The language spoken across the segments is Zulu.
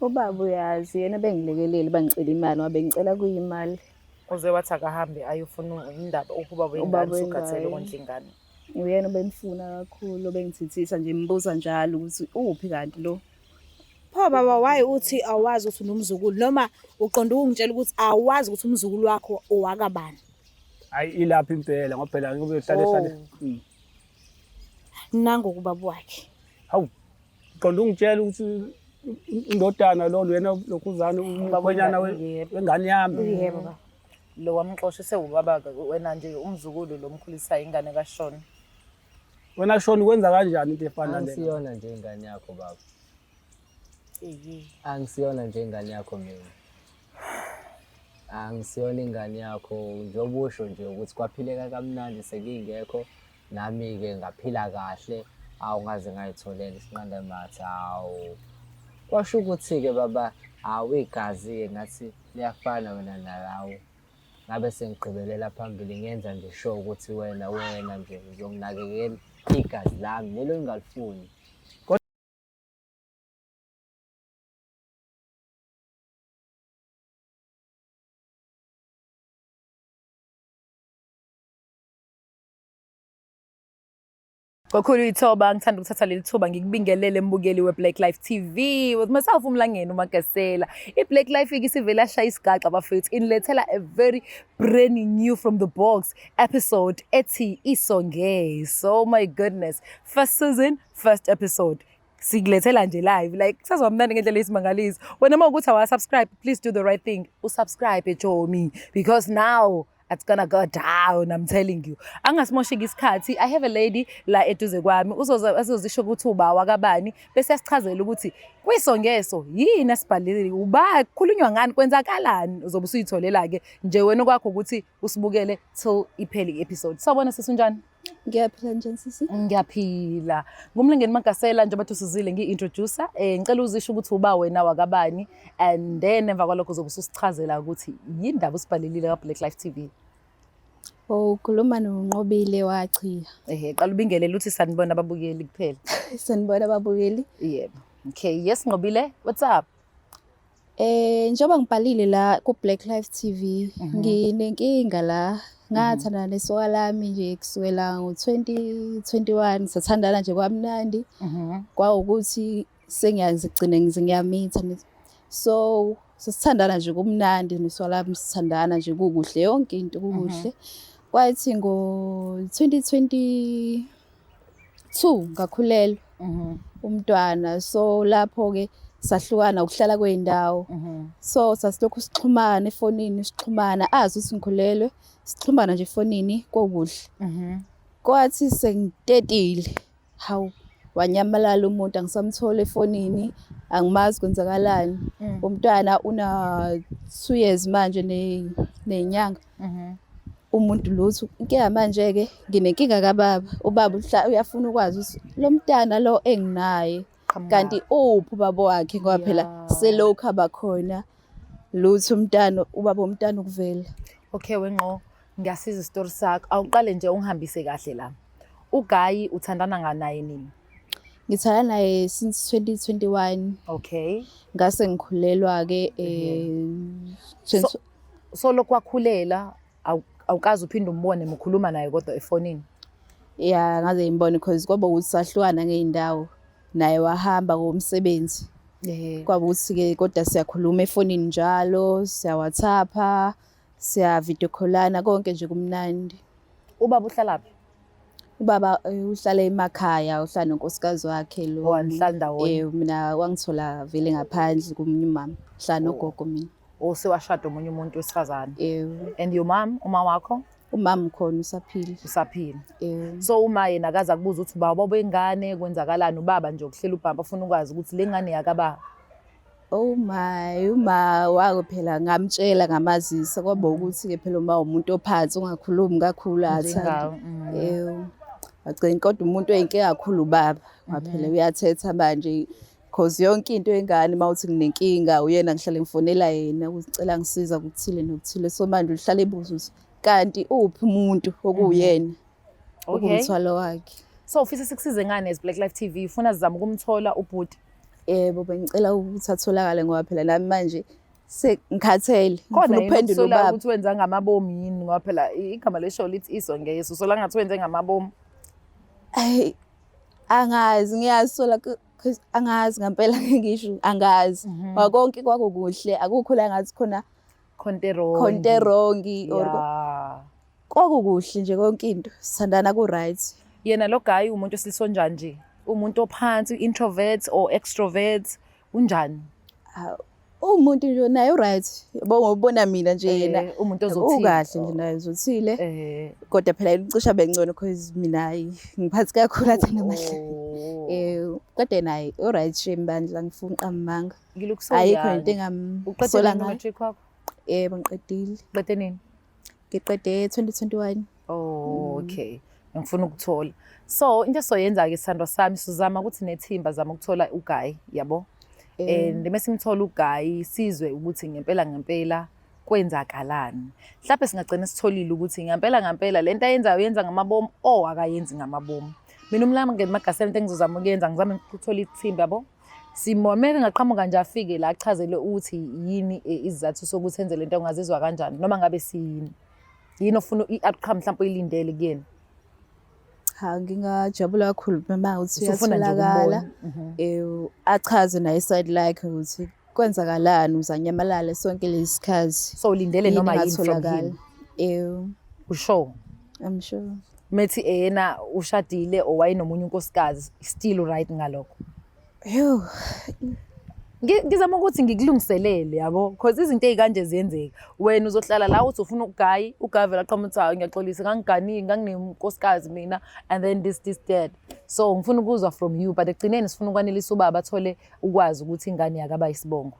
Ubaba uyazi yena bengilekeleli bangicela imali ngoba bengicela kuyimali. Uze wathi akahambe ayofuna indaba ukuba wengane Ubaba usukhathele wengane. ukondla ingane. Uyena obemfuna kakhulu obengithithisa nje ngibuza njalo ukuthi uphi kanti lo. Pho baba why uthi awazi ukuthi unomzukulu noma uqonda ukungitshela ukuthi awazi ukuthi umzukulu wakho owakabani? Hayi ilapha impela ngoba phela ngoba uhlale hlale. Oh. Nangu kubaba wakhe. Hawu. Qonda ungitshela ukuthi indodana lo wena lokhuzana umkhwenyana Yebo. wengane yami. Yebo baba. Lo wamxosha sewubaba wena nje umzukulu lo mkhulisayo ingane kaShona. Wena Shoni kwenza kanjani into efana nalena? Angisiyona nje ingane yakho baba. Eyi. Angisiyona nje ingane yakho mina. Angisiyona ingane yakho njengoba usho nje ukuthi kwaphileka kamnandi sekingekho nami-ke ngaphila kahle awu ngaze ngayitholela isinqanda mathe awu. Kwasho ukuthi-ke baba awu igazi-ke ngathi liyafana wena nalawo. Ngabe sengigqibelela phambili ngenza nje sure ukuthi wena wena nje uzonginakekela igazi lami lelo engingalifuni. Kokhulu ithoba ngithanda ukuthatha leli thuba ngikubingelele mbukeli we-Black Life TV with myself uMlangeni uMagasela. I-Black Life ikisivele ashaya isigaxa bafethu inilethela a very brand new from the box episode ethi Iso Ngeso. Oh my goodness. First season, first episode. Sikulethela nje live like kusazoba mnandi ngendlela eyisimangaliso. Wena uma ukuthi awa-subscribe, please do the right thing. Usubscribe Jomi because now it's gonna go down, I'm telling you. Angasimosheki isikhathi. I have a lady la eduze kwami uzoza azozisho ukuthi uba wakabani bese yasichazela ukuthi kwiso ngeso yini asibhalile uba kukhulunywa ngani kwenzakalani uzobe usuyitholela ke nje wena okwakho ukuthi usibukele till iphele i-episode. Sawubona sisi, unjani? Ngiyaphila, njani sisi? Ngiyaphila. Ngumlingeni Magasela njengoba usizile ngi-introducer. Ngicela uzisho ukuthi uba wena wakabani and then emva kwalokho uzobe ususichazela ukuthi yindaba usibhalelile ka Black Life TV. Oh, ukhuluma noNqobile waChiya. Ehe, qala ubingelele uthi sanibona ababukeli kuphela. Sanibona ababukeli. Yebo. Okay, yes Nqobile, what's up? Njengoba ngibhalile la ku Black Life TV, nginenkinga la. Ngathandana nesoka lami nje kusukela ngo-2021, sathandana nje kwamnandi. Kwawukuthi sengiyazigcina ngize ngiyamitha. So sasithandana nje kumnandi nesoka lami, sithandana nje kukuhle, yonke into kukuhle. Kwathi ngo-2022 ngakhulelwa umntwana, so lapho-ke sahlukana ukuhlala kwey'ndawo. So sasilokhu sixhumana efonini, sixhumana azi ukuthi ngikhulelwe, sixhumana nje efonini kokuhle. Kwathi sengitetile, hawu, wanyamalala umuntu, angisamtholi efonini, angimazi kwenzakalani. Umntwana una 2 years manje ney'nyanga. Umuntu lutho. Inkinga manje-ke nginenkinga kababa. Ubaba uyafuna ukwazi ukuthi lo mntana lo enginaye kanti uphi ubaba wakhe, ngoba phela selokhu abakhona lutho umntana, ubaba womntana ukuvela. Okay wenqo, ngiyasiza isitori sakho. Awuqale nje ungihambise kahle la. Ugayi uthandana nganaye nini? Ngithandana naye since 2021. Ngase ngikhulelwa-ke So lokhu wakhulela awukaze uphinde umbone mukhuluma naye kodwa efonini? Ya, ngaze ngimbone because kwaba ukuthi sahlukana ngey'ndawo, naye wahamba ngomsebenzi. Kwaba ukuthi-ke kodwa siyakhuluma efonini njalo, siya-WhatsApp-a, siya-video call-ana, konke nje kumnandi. Ubaba uhlalaphi? Ubaba uhlala emakhaya, uhlala nonkosikazi wakhe lo. Oh, anihlali ndawonye? Mina wangithola vele ngaphandle komunye umama, ngihlala nogogo mina. Oh, sewashada omunye umuntu wesifazane. Yebo. And your mom, uma wakho? Umama khona usaphila. Usaphila. Yebo. So uma yena akaze akubuza ukuthi ubaba wengane kwenzakalani, ubaba nje ukuhlela ubhamba ufuna ukwazi ukuthi le ngane yakaba. Oh my, uma wako phela ngamtshela ngamazisa, kwaba ukuthi ke phela uma umuntu ophansi ungakhulumi kakhulu athanda. Njengawe. Yebo. Wagcina kodwa umuntu oyinkinga kakhulu ubaba. Ngoba phela uyathetha manje cause yonke into yengane uma uthi nginenkinga uyena ngihlale ngifonela yena ukuthi cela ngisiza kuthile nokuthile. So manje uhlale ebuza ukuthi kanti uphi umuntu okuwuyena okuwumthwalo wakhe. So ufisa sikusize ngani as Black Life TV? Ufuna sizama ukumthola ubhuti? Yebo, bengicela ukuthi atholakale ngoba phela nami manje sengikhathele, Khona ngifuna yini ukuphendula okusolayo ubaba. ukuthi wenza ngamabomu yini ngoba phela igama leshow lithi iso ngeso. Usola ngathi wenze ngamabomu. Ayi, angazi, ngiyasola 'cause angazi ngampela, ngisho angazi. Ngoba konke kwakukuhle, akukho la ngathi khona Khonto e-wrong. khonto e-wrong or kwakukuhle nje konke into. Sithandana ku-right. Yena lo guy umuntu wesilisa onjani nje? Umuntu ophansi, introvert or extrovert? Unjani? Ah, umuntu nje naye u-right. Yabo, ngobona mina nje yena. Umuntu ozothile. Ukahle nje naye, uzothile. Kodwa phela yena ucisha bengcono cause mina hayi ngiphathi kakhulu athanda amahle. Kodwa naye u-right shame bandla, ngifuna uqamba amanga. Ngilokhu so Ayikho young. into Uqedile engamsola nini ngayo. u-matric wakho? Yebo, ngiqedile. Uqede nini? Ngiqede 2021. Oh, okay. Ngifuna ukuthola. So into esizoyenza-ke, sithandwa sami, sizama ukuthi nethimba zama ukuthola uGuy, yabo? And mase simthola uGuy, sizwe ukuthi ngempela ngempela kwenzakalani. Mhlawumbe singagcina sitholile ukuthi ngempela ngempela lento ayenzayo uyenza ngamabomu or akayenzi ngamabomu. Mina uMlangeni Magasela, into engizozama ukuyenza, ngizame ukuthola ithimba, yabo. Simomele ngaqhamuka nje afike la achazele ukuthi yini isizathu sokuthi enze lento, ungazizwa kanjani noma ngabe siyini. Yini ofuna i-outcome mhlawumbe oyilindele kuyena? Cha, ngingajabula kakhulu uma ukuthi Usufuna nje uyatholakala. ukumbona. Achaze naye iside lakhe ukuthi kwenzakalani uzanyamalala sonke lesi sikhathi. So ulindele Yini noma yini from engatholakala? him? Usure? I'm sure. Methi yena ushadile or wayenomunye unkosikazi, still right ngalokho? Yo. Ngizama ukuthi ngikulungiselele, yabo, because izinto ey'kanje ziyenzeka. Wena uzohlala la uthi ufuna uGuy, uGuy vele aqhamuka ukuthi hayi, ngiyaxolisa, ngangiganile, nganginenkosikazi mina, and then this, this, that. So ngifuna ukuzwa from you, but ekugcineni sifuna ukwanelisa ubaba athole ukwazi ukuthi ingane yakaba isibongo.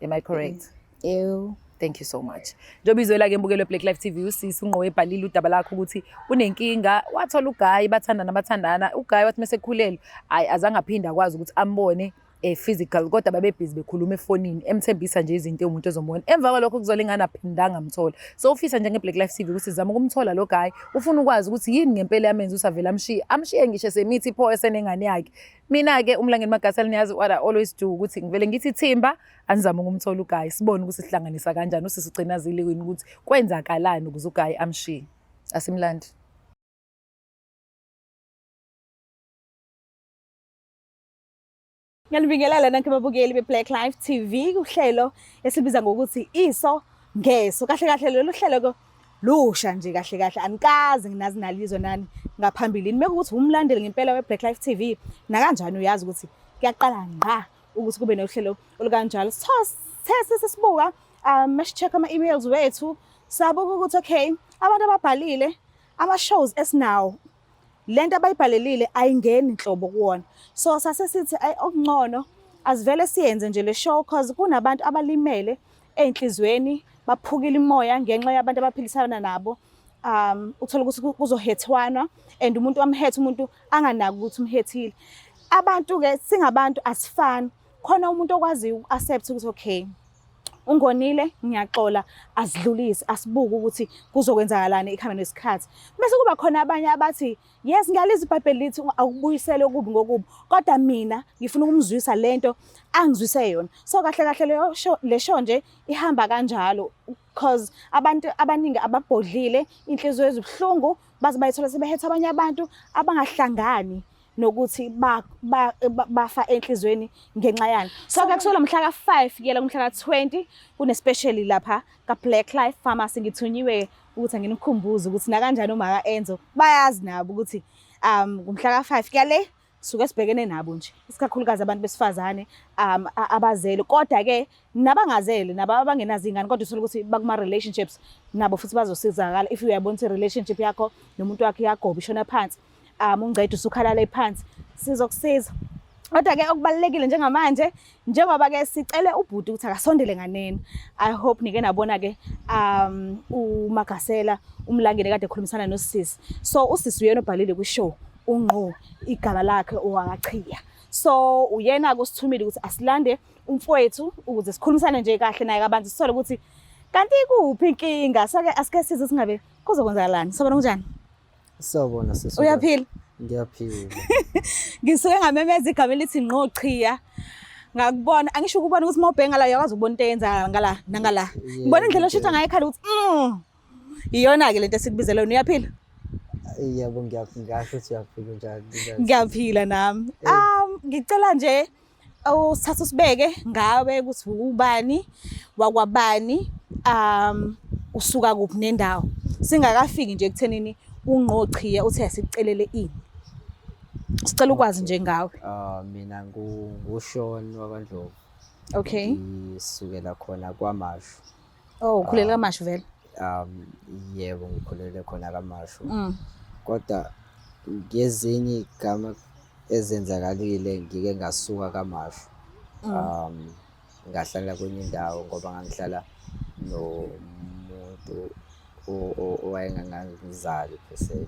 Am I correct? Ew. Thank you so much. Njengoba izwela-ke embukelo Black Life TV, usisi uNgqo ebhalile udaba lakho ukuthi unenkinga, wathola uGuy, bathandana bathandana, uGuy wathi mase ekhulelwe, hayi, azange aphinde akwazi ukuthi ambone physical, kodwa babebhizi bekhuluma efonini, emthembisa nje izinto umuntu ezombona. Emva kwalokho kuzola ingane aphindanga amthola. So ufisa njenge Black Life TV ukuthi sizame ukumthola lo guy, ufuna ukwazi ukuthi yini ngempela yamenza ukuthi avele amshiye, amshiye ngisho esemithi pho esenengane yakhe. Mina-ke uMlangeni Magasela, niyazi what I always do, ukuthi ngivele ngithi thimba anizame ukumthola uGuy, sibone ukuthi sihlanganisa kanjani, usisi ugcina azile yini ukuthi kwenzakalani ukuze uGuy amshiye. Asimlandi. Ngiyanibingelela nonke babukeli be-Black Life TV kuhlelo esibiza ngokuthi Iso Ngeso. Kahle kahle lolu hlelo ke lusha nje, kahle kahle anikaze nginazi nalizwe nani ngaphambilini. Mekuwukuthi umlandeli ngempela we-Black Life TV, nakanjani uyazi ukuthi kuyaqala ngqa ukuthi kube nohlelo olukanjalo. So sithe sesibuka masi-check ama-emails wethu, sabuka ukuthi okay, abantu ababhalile ama-shows esinawo, lento abayibhalelile ayingeni nhlobo kuwona. So sase sithi ayi, okungcono asivele siyenze nje le show, cause kunabantu abalimele ey'nhliziyweni, baphukile imoya ngenxa yabantu abaphilisana nabo. Uthola ukuthi kuzohethwana and umuntu amhethe umuntu anganaki ukuthi umhethile. Abantu-ke singabantu asifani, khona umuntu okwaziyo uku-accept ukuthi okay, ungonile, ngiyaxola, asidlulise, asibuke ukuthi kuzokwenzakalani ekuhambeni kwesikhathi. Bese kuba khona abanye abathi yes, ngiyalizwa iBhayibheli lithi awukubuyisele okubi ngokubi, kodwa mina ngifuna ukumzwisa lento angizwise yona. So kahle kahle leyo show, le show nje ihamba kanjalo, cause abantu abaningi ababhodlile, inhliziyo ezibuhlungu, baze bayithola sebehetha abanye abantu abangahlangani nokuthi bafa enhlizweni ngenxa yani. So ke kusukela mhla ka-5 kuyela kumhla ka-20 kune-special lapha ka-Black Life Pharmacy. Ngithunyiwe ukuthi anginikhumbuze ukuthi nakanjani uma ka-Enzo bayazi nabo ukuthi kumhla ka-5 kuyale suke sibhekene nabo nje, isikakhulukazi abantu besifazane abazele, kodwa-ke nabangazele nabo abangenazo iy'ngane, kodwa uthole ukuthi bakuma-relationships nabo futhi bazosizakala. If uyabona ukuthi i-relationship yakho nomuntu wakho iyagoba, ishona phansi, ungcede usukhalala phansi, sizokusiza. Kodwa-ke okubalulekile njengamanje, njengoba-ke sicele ubhuti ukuthi akasondele nganeno, I hope nike nabona-ke uMagasela uMlangeni kade ekhulumisana nosisi. So usisi uyena obhalile kwi-show, uNgqo igama lakhe, owakaChiya. So uyena-ke usithumile ukuthi asilande umfowethu ukuze sikhulumisane nje kahle naye kabanzi, sithole ukuthi kanti ikuphi inkinga. So-ke asike size singabe kuzokwenzakalani. Sobona, kunjani? Sawubona sisi. Uyaphila? Ngiyaphila. Ngisuke ngamemeza igama elithi Ngqo Chiya. Ngakubona, angisho ukubona ukuthi uma ubheka ngala uyakwazi ukubona into eyenzakala ngala nangala. Ngibona indlela oshutha ngayo ekhala ukuthi Iyona ke lento esikubizela yona, uyaphila? Yebo, ngingasho ukuthi uyaphila. Njani, njani? Ngiyaphila nami. Ngicela nje usithathe usibeke ngawe ukuthi ubani wakwabani, usuka kuphi nendawo. Singakafiki nje ekuthenini ungqochiya uthi asicelele ini. Sicela ukwazi nje ngawe. Ah, mina nguShawn wakwaNdlovu. Okay. Ngisukela khona kwaMashu. Oh, ukhulele kaMashu vele? Yebo, ngikhulele khona kaMashu. Kodwa ngezinye igama ezenzakalile ngike ngasuka kaMashu. Ngahlala kwenye indawo ngoba ngangihlala nomuntu owayengangizali per se.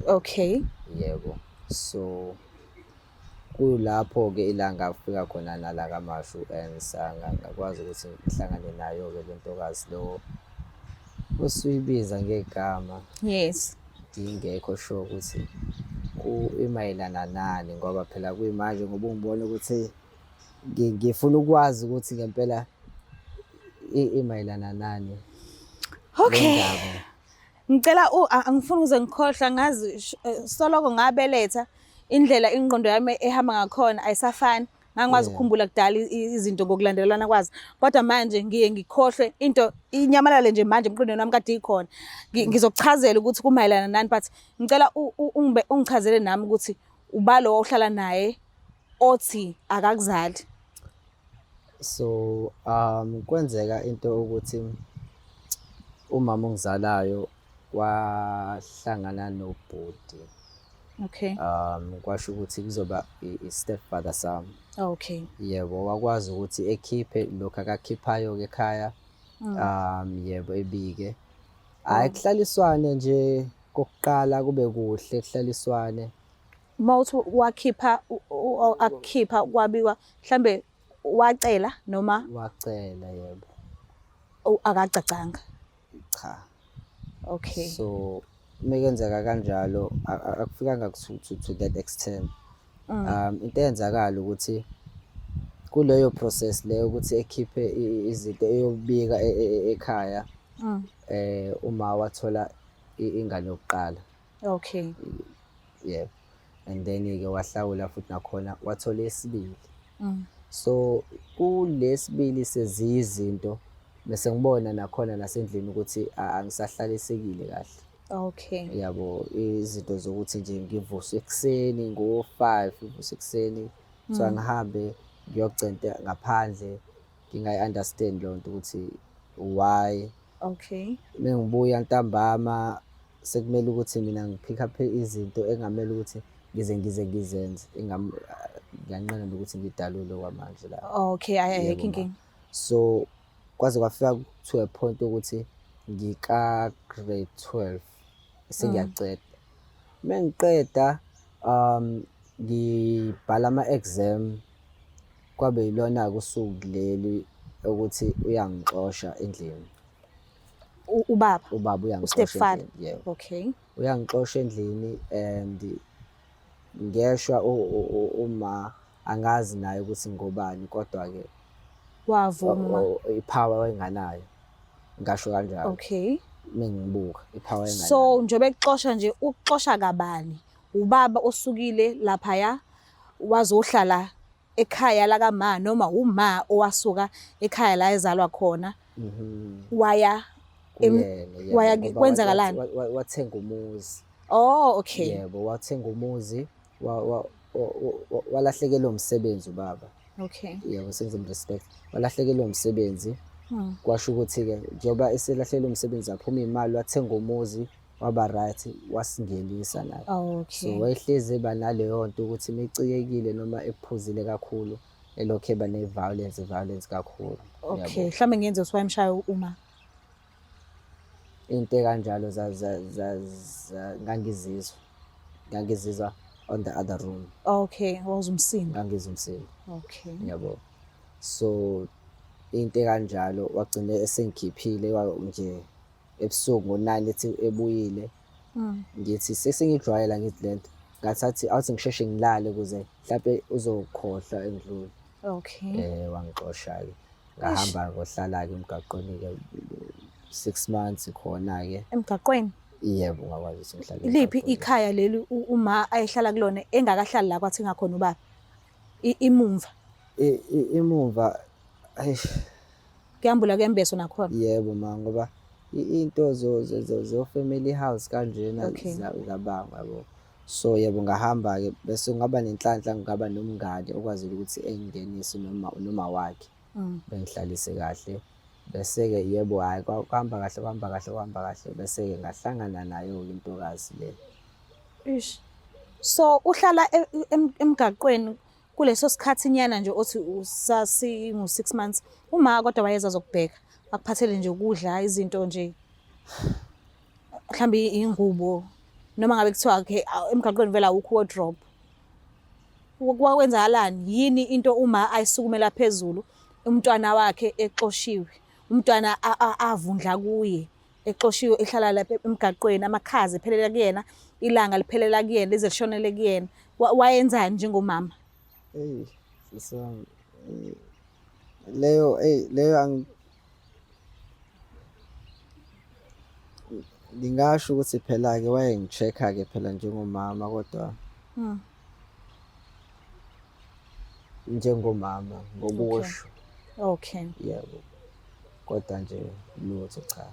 Okay. Yebo. So kulapho-ke ila ngafika khona nala kaMashu and ngakwazi ukuthi ngihlangane nayo-ke le ntokazi lo osuyibiza ngegama. Yes. Ngingekho sure ukuthi imayelana nani ngoba phela kuyimanje ngoba ungibona ukuthi ngifuna ukwazi ukuthi ngempela imayelana nani. Okay. Ngicela angifuni ukuze ngikhohlwa, ngazi soloko ngabeletha indlela ingqondo yami ehamba ngakhona ayisafani. Ngangikwazi ukukhumbula kudala izinto ngokulandelana kwazo, kodwa manje ngiye ngikhohlwe into inyamalale nje manje emqondweni wami kade ikhona. Ngizokuchazela ukuthi kumayelana nani, but ngicela ungichazele nami ukuthi uba lo ohlala naye othi akakuzali. So kwenzeka into ukuthi umama ongizalayo wahlangana nobhuti. Okay. Kwasho ukuthi kuzoba i-stepfather sami. Okay. Yebo, wakwazi ukuthi ekhiphe lokho akakhiphayo ke ekhaya. Yebo, ebike. Hayi, kuhlaliswane nje kokuqala kube kuhle, kuhlaliswane. Uma uthi wakhipha akukhipha kwabiwa, mhlambe wacela noma wacela? Yebo. Akacacanga? Cha. Okay. So mekenzeka kanjalo akufikanga to that extent. Into eyenzakala ukuthi kuleyo process leyo ukuthi ekhiphe izinto eyobika ekhaya, uma wathola ingane yokuqala. Okay. Yebo. And then ke wahlawula futhi nakhona wathola esibili. So kulesibili seziyizinto bese ngibona nakhona nasendlini ukuthi angisahlalisekile kahle. Okay. Yabo, izinto zokuthi nje ngivuswe ekuseni ngo-5, ngivuswe ekuseni so angihambe ngiyocenta ngaphandle, ngingayi-understand leyo nto ukuthi why. Okay. Mengibuya ntambama sekumele ukuthi mina ngi-pick up izinto engamele ukuthi ngize ngizenze, ngiyanqena nokuthi ngidalule kwamanje la. Okay, ayikho Yebo, ma. inkinga. So kwaze kwafika to a point ukuthi ngika grade 12 sengiyaceda. Mengiqeda ngibhala ama-exam, kwabe yilona-ke usuku leli ukuthi uyangixosha endlini. Ubaba? Ubaba uyangixosha U-stepfather? endlini, yebo. Okay. Uyangixosha endlini and ngeshwa uma angazi naye ukuthi ngobani, kodwa-ke wavuma. I-power wayenganayo, ngasho kanjalo. Okay. Mengibuka i-power wayenganayo. So njengoba ekuxosha nje, ukuxosha kabani? Ubaba osukile laphaya wazohlala ekhaya lakama, noma uma owasuka ekhaya la ezalwa khona waya Kuyena, yebo, waya ngoba kwenzakalani? Wathenga umuzi. Oh, okay. Yebo, wathenga umuzi, walahlekelwa umsebenzi ubaba. Okay. Yebo, sengizom-respect. Walahlekelwa umsebenzi. Kwasho ukuthi-ke njengoba eselahlekelwe umsebenzi waphuma imali, wathenga umuzi, waba right, wasingenisa naye. Okay. So wayehlezi eba naleyo nto ukuthi mecikekile noma ephuzile kakhulu elokhu eba ne-violence, violence kakhulu. Okay, Yabo. mhlawumbe ngenze ukuthi wayemshaya uma. Into ekanjalo ngangizizwa. Ngangizizwa on the other room. Okay, wawuzwa umsindo. Ngangizwa umsindo. Okay. Yabo. So into ekanjalo wagcina esengikhiphile nje ebusuku ngo-9 ethi ebuyile. Ngithi sesengijwayela ngithi lento. Ngathathi awuthi ngisheshe ngilale ukuze mhlambe uzokhohlwa engidlule. Okay. Wangixosha-ke, ngahamba ngohlala-ke emgaqweni-ke 6 months khona-ke. Emgaqweni? Yebo, ngakwazi ukuthi ngihlale Liphi emgaqweni. ikhaya leli uma ayehlala kulona engakahlali la kwathenga khona ubaba? Imumva. Imumva, eish. Kuyambula kuyembeso nakhona. Yebo ma, ngoba into zo family house kanjena zabangwa yabo. So yebo, ngahamba-ke, bese ngaba nenhlanhla, ngaba nomngani okwazile ukuthi engingenise noma wakhe. Bengihlalise kahle. Bese-ke yebo, hhayi, kuhamba kahle, kuhamba kahle, kuhamba kahle, bese-ke ngahlangana nayo-ke intokazi le. Ish. So uhlala emgaqweni kuleso sikhathi nyana nje othi usasingu 6 months, uma kodwa wayeza zokubheka akuphathele nje ukudla, izinto nje, mhlambe ingubo, noma ngabe kuthiwa okay, emgaqweni vele awukho wardrobe. Kwakwenzakalani? Yini into uma ayisukumela phezulu umntwana wakhe exoshiwe, umntwana avundla kuye exoshiwe, ehlala lapha emgaqweni, amakhaza ephelela kuyena, ilanga liphelela kuyena, lize lishonele kuyena? Wayenzani njengomama? Eyi, sisi wami, leyo, eyi, leyo ngingasho ukuthi phela-ke wayengi-check-a-ke phela njengomama, kodwa njengomama ngokusho. Yebo. Kodwa nje lutho, cha.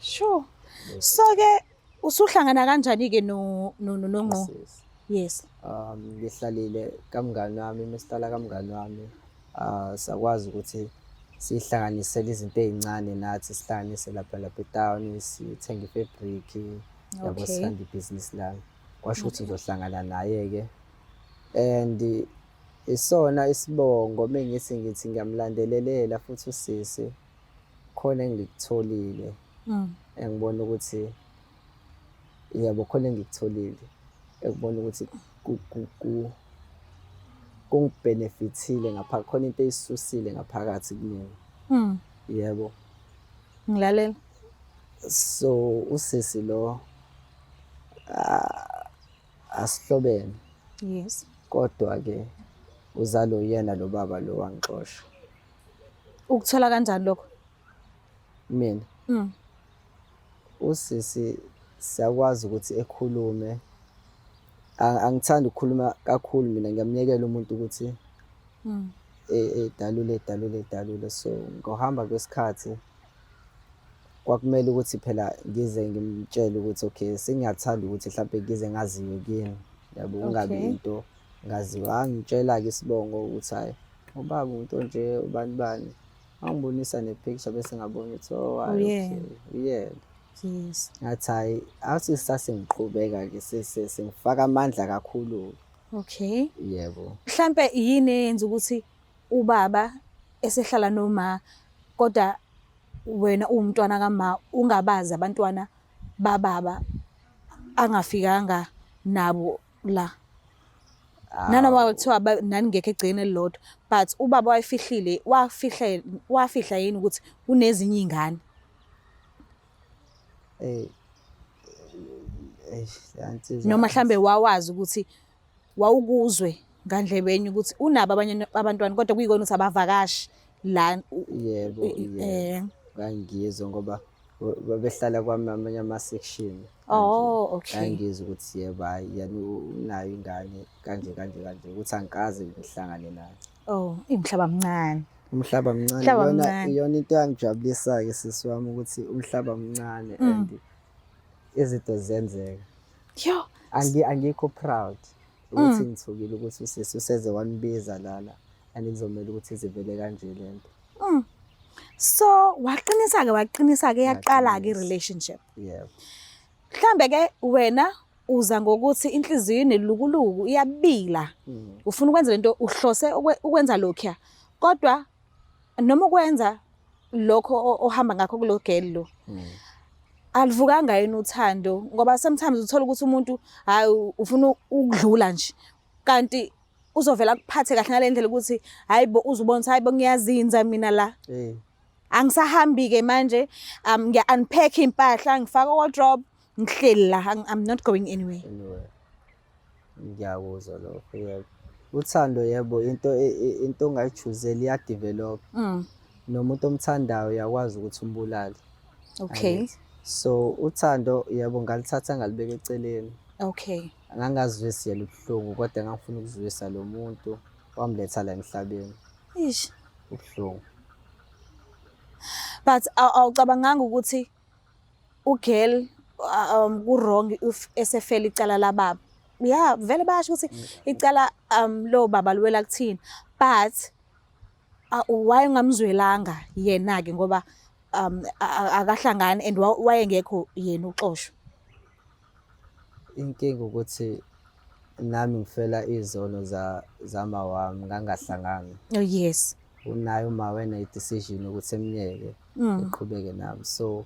Sure. So ke usuhlangana kanjani ke no no no noNgqo? Usisi. Yes. Ngihlalile kamngani wami, mesihlala kamngani wami, sakwazi ukuthi sihlanganisele izinto ey'ncane nathi, sihlanganise lapha lapha etown, sithenge i-fabric, yabo, sithanda ibhizinisi lami. Kwasho ukuthi ngizohlangana naye-ke. And isona isibongo mengithi ngithi ngiyamlandelelela futhi usisi, khona engikutholile. Engibona ukuthi yebo, khona engikutholile ekubona ukuthi kungibhenefithile ngapha, khona into eyisusile ngaphakathi kumina. Yebo. Ngilalela. So usisi lo, asihlobene. Kodwa ke uzalo uyena lo baba lo wangixosha. Ukuthola kanjani lokho? Mina. Usisi siyakwazi ukuthi ekhulume. Angithandi ukukhuluma kakhulu mina, ngiyamyekela umuntu ukuthi edalule, edalule, edalule. So ngokuhamba kwesikhathi kwakumele ukuthi phela ngize ngimtshele ukuthi okay, sengiyathanda ukuthi mhlampe ngize ngaziwe kini, yabo, kungabi into ngaziwa. Angitshela-ke isibongo ukuthi hhayi, ubaba umuntu onje, ubani bani. Wangibonisa ne-picture, bese ngabona ukuthi oh, hhayi, okay, uyena. Ngathi hhayi, athi sasengiqhubeka-ke, sengifaka amandla kakhulu. Yebo. Mhlampe yini eyenza ukuthi ubaba esehlala noma, kodwa wena uwumntwana kama, ungabazi abantwana bababa angafikanga nabo la? Nanoma kuthiwa naningekho egcekeni elilodwa, but ubaba wayefihlile, wafihla, wafihla yini ukuthi unezinye iy'ngane? Leya nsizwa. Noma mhlambe wawazi ukuthi wawukuzwe ngandlebenye ukuthi unabo abanye abantwana, kodwa kuyikona ukuthi abavakashi la? Yebo, yebo. Ngangizwa ngoba babehlala kwami amanye ama-section. Oh, okay. Ngangizwa ukuthi yebo, hhayi, yena unayo ingane kanje kanje kanje, ukuthi angikaze ngihlangane naye. Oh, umhlaba mncane. Umhlaba mncane. Umhlaba Iyona mncane. iyona into eyangijabulisa-ke, sisi wami, ukuthi umhlaba mncane and izinto ziyenzeka. Yo. Angikho proud ukuthi ngithukile ukuthi usisi useze wanibiza lana and kuzomela ukuthi izivele kanje lento. So waqinisa-ke, waqinisa-ke, yaqala-ke Ngaqinisa. i-relationship. Yebo. Mhlambe ke wena uza ngokuthi inhliziyo inelukuluku, iyabila. Ufuna ukwenza lento, uhlose ukwenza lokhuya. Kodwa noma ukwenza lokho ohamba ngakho kulo girl lo, alivukanga yini uthando? Ngoba sometimes uthola ukuthi umuntu, hayi, ufuna ukudlula nje, kanti uzovela akuphathe kahle ngale ndlela ukuthi hayi bo, uzubona ukuthi hayi bo, ngiyazinza mina la. Angisahambi ke manje, ngiya unpack impahla, ngifaka wardrobe, ngihleli la, I'm not going anywhere. Anyway. Ngiyakuzwa lokho, yebo. Uthando yebo into into ongayijuzeli iya-develop. Nomuntu omthandayo uyakwazi ukuthi umbulale. Angithi? So uthando yebo ngalithatha ngalibeka eceleni. Ngangazwisi yena ubuhlungu kodwa ngangifuna ukuzwisa lo muntu wamletha la emhlabeni. Ish. Ubuhlungu. But awucabanganga ukuthi ugirl ku-wrong if esefela icala lababa? Yeah, vele bayasho ukuthi icala lo baba liwela kuthina. But why ungamzwelanga yena-ke ngoba akahlangani and wayengekho yena uxoshwa? Inkinga ukuthi nami ngifela izono zama wami ngangahlangani. Oh yes. Unaye uma wena i-decision ukuthi emyeke eqhubeke nami. So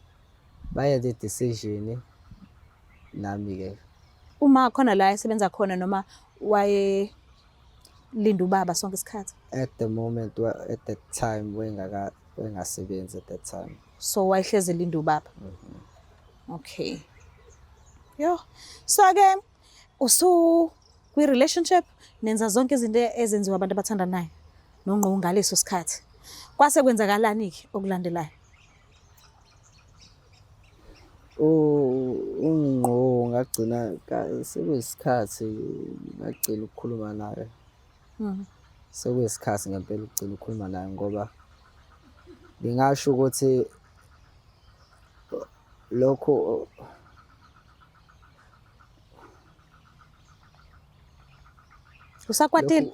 bayenze i-decision nami-ke. Uma khona la esebenza khona noma waye linda ubaba sonke isikhathi? At the moment, at that time wengasebenzi at that time. So wayehlezi elinda ubaba. Okay. Yo. So ke usu kwi relationship nenza zonke izinto ezenziwa abantu abathandanayo nongqo ngaleso sikhathi. Kwase kwenzakalani ke okulandelayo? Ungqo ngagcina sekuyisikhathi ngagcina ukukhuluma naye. Sekuyisikhathi ngempela ukugcina ukukhuluma naye ngoba ngingasho ukuthi lokho Usakwatile?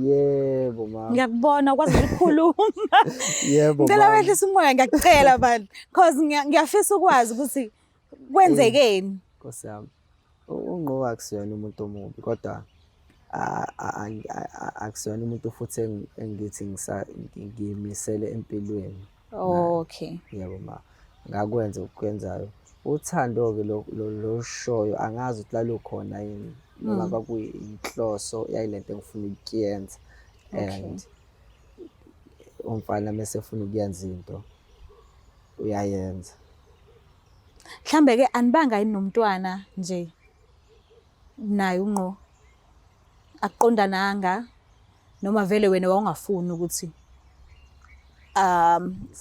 Yebo mama. Ngiyakubona ukwazi ukukhuluma. Yebo Ngicela mama. wehlise umoya, ngiyakucela bantu cause ngiyafisa ukwazi ukuthi kwenzekeni. Nkosi yami. UNgqo akusiyona umuntu omubi kodwa akusiyona umuntu futhi engithi ngiyimisele empilweni. Yebo ma. Ngakwenza okwenzayo. Uthando-ke lolushoyo angazi ukuthi lalukhona yini noma kwakuyinhloso yayilento engifuna ukuyenza. And umfana mese efuna ukuyenza into uyayenza. Mhlambe ke anibanga yini nomntwana nje naye uNgqo akuqondananga noma vele wena wawungafuni ukuthi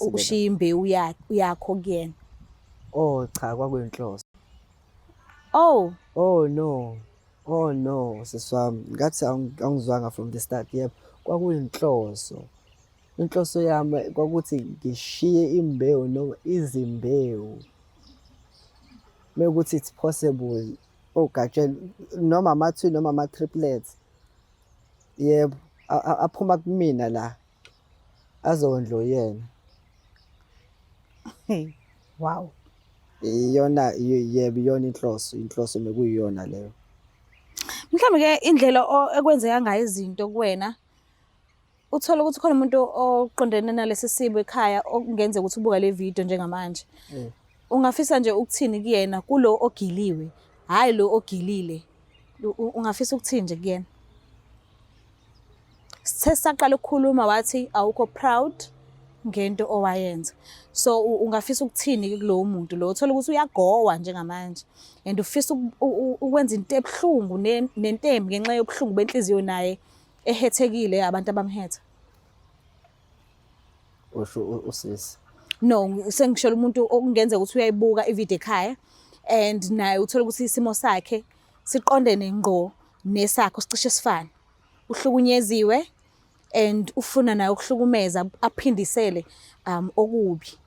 ushiye imbewu yakho kuyena? Oh cha, kwakuyinhloso. Oh. Oh no. Oh no, sisi wami, ngathi angizwanga from the start. Yebo, kwakuyinhloso. Inhloso yami kwakuthi ngishiye imbewu noma izimbewu. Mekuthi it's possible ogatsheni noma ama-twin noma ama-triplets. Yebo, aphuma kumina la azondla yena. Hey, wow. Iyona, yebo, iyona inhloso bekuyiyona leyo. Mhlawumbe ke indlela ekwenzeka ngayo izinto kuwena, uthola ukuthi khona umuntu oqondene nalesi simo ekhaya okungenzeka ukuthi ubuka le video njengamanje. Ungafisa nje ukuthini kuyena kulo ogiliwe, hhayi lo ogilile? Ungafisa ukuthini nje kuyena? Sithe saqala ukukhuluma wathi awukho proud ngento owayenza. So ungafisa ukuthini kulowo muntu lo uthola ukuthi uyagowa njengamanje and ufisa ukwenza into ebuhlungu nentembi ngenxa yobuhlungu benhliziyo naye ehethekile abantu abamhetha? Usho usisi? No, sengishela umuntu okungenzeka ukuthi uyayibuka ivideo ekhaya and naye uthola ukuthi isimo sakhe siqondene ngqo nesakho, sicishe sifane. Uhlukunyeziwe and ufuna naye ukuhlukumeza aphindisele okubi.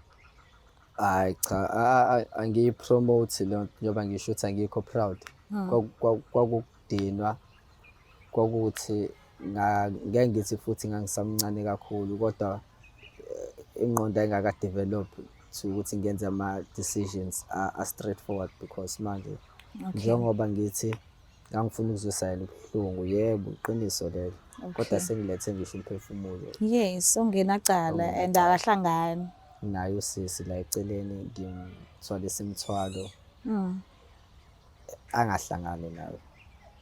Hayi cha, angiyipromote leyo nto njengoba ngisho ukuthi angikho proud. Kwakukudinwa, kwakuthi ngeke ngithi futhi ngangisamncane kakhulu kodwa ingqondo ayingaka-develop to ukuthi ngenze ama-decisions a-straightforward because manje njengoba ngithi ngangifuna ukuzwisa yena ubuhlungu, yebo iqiniso lelo, kodwa sengilethe ngisho umphefumulo. Yes, ongenacala and akahlangani. Naye usisi la eceleni ngimthwalisa imithwalo angahlangani nawe.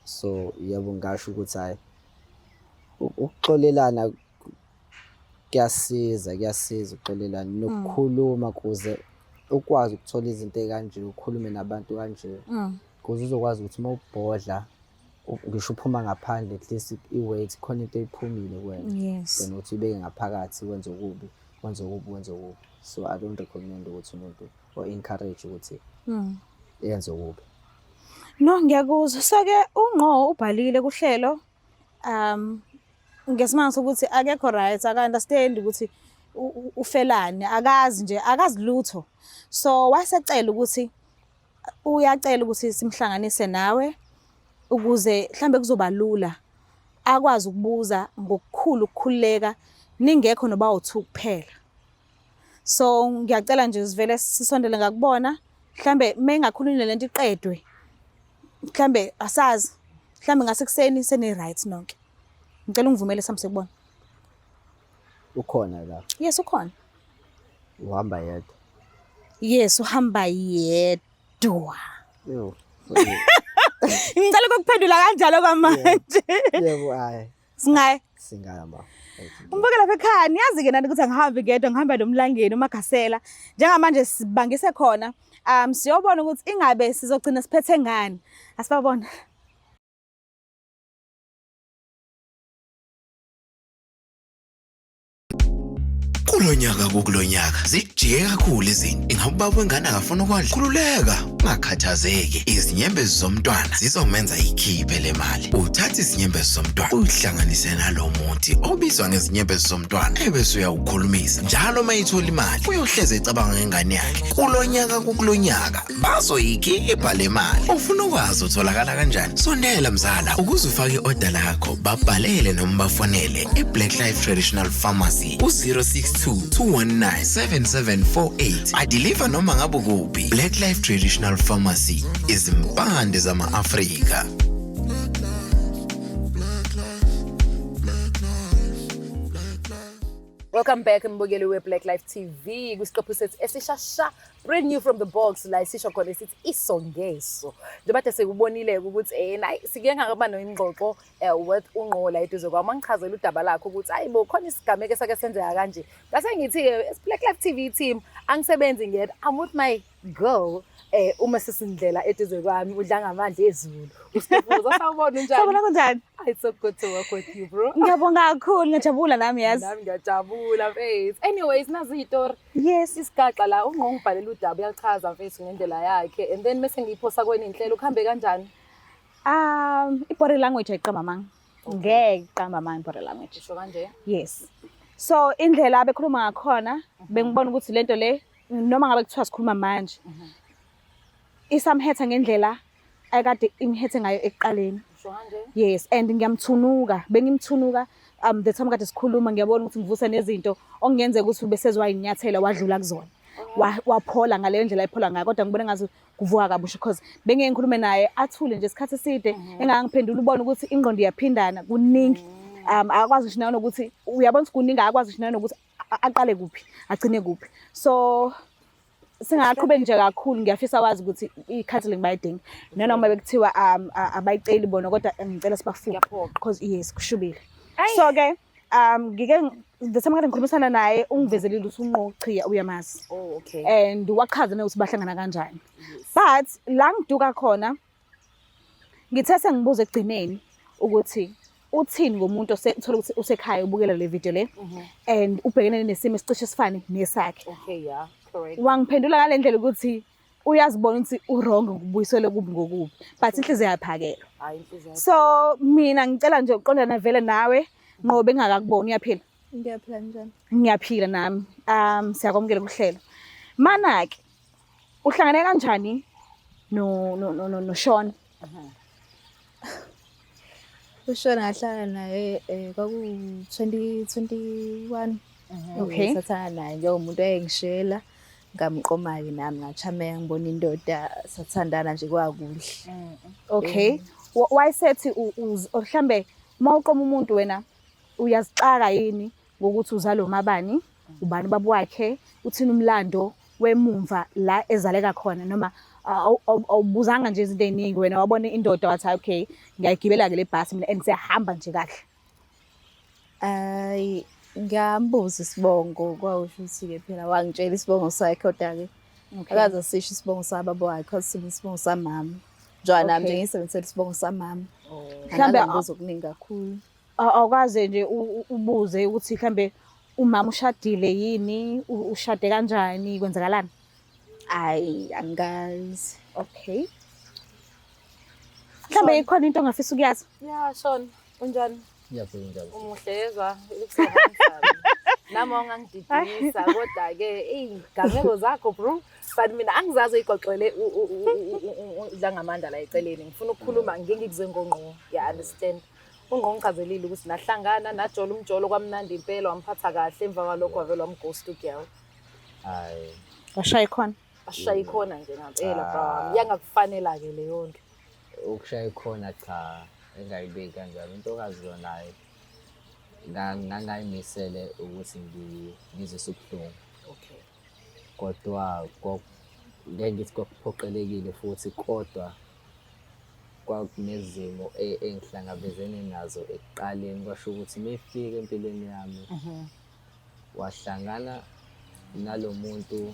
So yebo ngingasho ukuthi hhayi ukuxolelana kuyasiza, kuyasiza ukuxolelana nokukhuluma kuze ukwazi ukuthola izinto ey'kanje, ukhulume nabantu kanje. Ukuze uzokwazi ukuthi uma ubhodla Ngisho uphuma ngaphandle, at least i-weight khona into eyiphumile kuwena. Than ukuthi ibeke ngaphakathi wenze okubi, wenze okubi, wenze okubi. So I don't recommend ukuthi umuntu or encourage ukuthi yenze okubi. No, ngiyakuzwa. So-ke uNgqo ubhalile kuhlelo ngesimanga sokuthi akekho right, aka-understand ukuthi ufelani, akazi nje, akazi lutho. So wayesecela ukuthi uyacela ukuthi simhlanganise nawe ukuze mhlambe kuzoba lula akwazi ukubuza ngokukhulu ukukhululeka ningekho noba u-two kuphela. So ngiyacela nje sivele sisondele ngakubona, mhlambe mayingakhulunywa lento iqedwe, mhlambe asazi, mhlambe ngasekuseni seni-right nonke. Ngicela ungivumele sihambe sekubona. Ukhona la? Yes, ukhona. Uhamba yedwa? Yes, uhamba yedwa. Yo. Ngicela ukukuphendula kanjalo kwamanje. Yebo, hayi. Singaye? Singaya ma. Umbuke lapha ekhaya, niyazi-ke nani ukuthi angihambi ngedwa, ngihamba noMlangeni uMagasela. Njengamanje sibangise khona, siyobona ukuthi ingabe sizogcina siphethe ngani. Asibabona. Kulonyaka kukulonyaka zijike kakhulu izinto. Ingabe ubaba wengane akafuna ukondla? Khululeka, ungakhathazeki. Izinyembezi zomntwana zizomenza ikhiphe le mali. Uthatha izinyembezi zomntwana uyihlanganise nalo muthi obizwa ngezinyembezi zomntwana ebese uyawukhulumisa. Njalo uma ethola imali uyohleze ecabanga ngengane yakhe. Kulonyaka kukulonyaka bazoyikhipha le mali. Ufuna ukwazi utholakala kanjani? Sondela mzala ukuze ufake i-oda lakho, babhalele noma bafonele e-Black Life Traditional Pharmacy ku-062 219 7748. Adiliva noma ngabe kuphi. Black Life Traditional Pharmacy, izimpande zama-Afrika. Welcome back mbukeli we-Black Life TV kwisiqephu sethu esishasha, brand new from the box, la isisho khona sithi iso ngeso. Njengoba kade sekubonile ukuthi nayi sike ngakaba nengxoxo with uNgqo la eduze kwami, angichazela udaba lakhe ukuthi hayi bo, khona isigameko esake senzeka kanje. Ngase ngithi-ke Black Life TV team, angisebenzi ngedwa, I'm with my girl uma sesindlela eduze kwami, udla ngamandla ezulu. Usibuza, sawubona, unjani? Sawubona, kunjani? It's so good to work with you, bro. Ngiyabonga kakhulu, ngiyajabula nami yazi. Nami ngiyajabula mfethu. Anyways, nazi izitori. Yes. Isigaxa la uNgqo ngibhalela udaba, uyachaza mfethu ngendlela yakhe and then mase ngiyiphosa kwenye inhlelo kuhambe kanjani? I-body language ayiqamba amanga. Ngeke iqamba amanga i-body language. Usho kanje? Yes. So indlela abekhuluma ngakhona bengibona ukuthi lento le noma ngabe kuthiwa sikhuluma manje isamhetha ngendlela ayikade imhethe ngayo ekuqaleni. Usho kanje? Yes, and ngiyamthunuka, bengimthunuka the time kade sikhuluma, ngiyabona ukuthi ngivusa nezinto okungenzeka ukuthi ubesezwa inyathela wadlula kuzona. Waphola ngaleyo ndlela ayiphola ngayo, kodwa ngibona ngathi kuvuka kabusha because bengeke ngikhulume naye athule nje isikhathi eside engangiphendula, ubone ukuthi ingqondo iyaphindana kuningi. Akakwazi ngisho nanokuthi uyabona ukuthi kuningi, akakwazi ngisho nanokuthi aqale kuphi agcine kuphi. So singaqhubeki nje kakhulu, ngiyafisa wazi ukuthi i-counseling bayidinga nanoma bekuthiwa abayiceli bona, kodwa ngicela sibafuqe Kuyaphoqa. because yes, kushubile. So ke ngike the time kade ngikhulumisana naye ungivezelile ukuthi uNgqo Chiya uyamazi. Oh, okay. And wachaza nokuthi bahlangana kanjani, but la ngiduka khona ngithe sengibuza ekugcineni ukuthi uthini ngomuntu uthola ukuthi usekhaya ubukela le video le and ubhekene nesimo esicishe sifane nesakhe. Okay, yeah, correct. Wangiphendula ngale ndlela ukuthi uyazibona ukuthi u-wrong ngokubuyisele kubi ngokubi, but inhliziyo yaphakelwa. Hayi, inhliziyo. So mina ngicela nje uqondana vele nawe Ngqo, bengingakakuboni. Uyaphila? Ngiyaphila, njani? Ngiyaphila nami. Siyakwamukela kuhlelo. Mana-ke uhlangane kanjani no Sean? USean ngahlangana naye kwaku 2021. Sathandana naye njengomuntu ayengishela, ngamqoma-ke nami ngachameka ngibona indoda, sathandana nje kwakuhle. Okay. Wayesethi mhlambe uma uqoma umuntu wena uyazixaka yini ngokuthi uzalwa umabani, ubani ubaba wakhe, uthini umlando wemumva la ezaleka khona, noma awubuzanga nje izinto ey'ningi, wena wabona indoda wathi hayi okay, ngiyayigibela-ke le bhasi mina and siyahamba nje kahle? Hayi, ngiyambuza isibongo, kwawusho ukuthi-ke phela wangitshela isibongo sakhe, kodwa-ke akaze asisho isibongo sababa wakhe, wasisho isibongo samama. Njengoba nami Okay. nje ngisebenzisela isibongo samama. Mhlambe Angibuzo okuningi kakhulu. Awukaze nje ubuze ukuthi mhlambe umama ushadile yini, ushade kanjani, kwenzakalani? Ayi, angikazi. Okay. Mhlambe ikhona into ongafisa ukuyazi? Ya, Sean, unjani? Ngiyaphila njalo. Umuhle yezwa, you look so handsome. Nami wangangididisa kodwa-ke iy'gameko zakho bro. But mina angizazi uyixoxele uDlangamandla la eceleni. Ngifuna ukukhuluma ngike ngikuzwe ngongqo. Ya understand. Ungqo ngichazelile ukuthi nahlangana najola umjolo kwamnandi impela wamphatha kahle emva kwalokho wavele wamghost ugirl. Hayi. Washaya ikhona. Ashaya ikhona nje ngampela bro wami. Yangakufanela-ke leyo nto. Ukushaya ikhona cha, engayibeki kanjalo. Intokazi yona ngangayimisele ukuthi ngizwise ubuhlungu. Okay. Kodwa ngeke ngithi kwakuphoqelekile futhi kodwa kwakunezimo engihlangabezene nazo ekuqaleni kwasho ukuthi uma efika empilweni yami wahlangana nalo muntu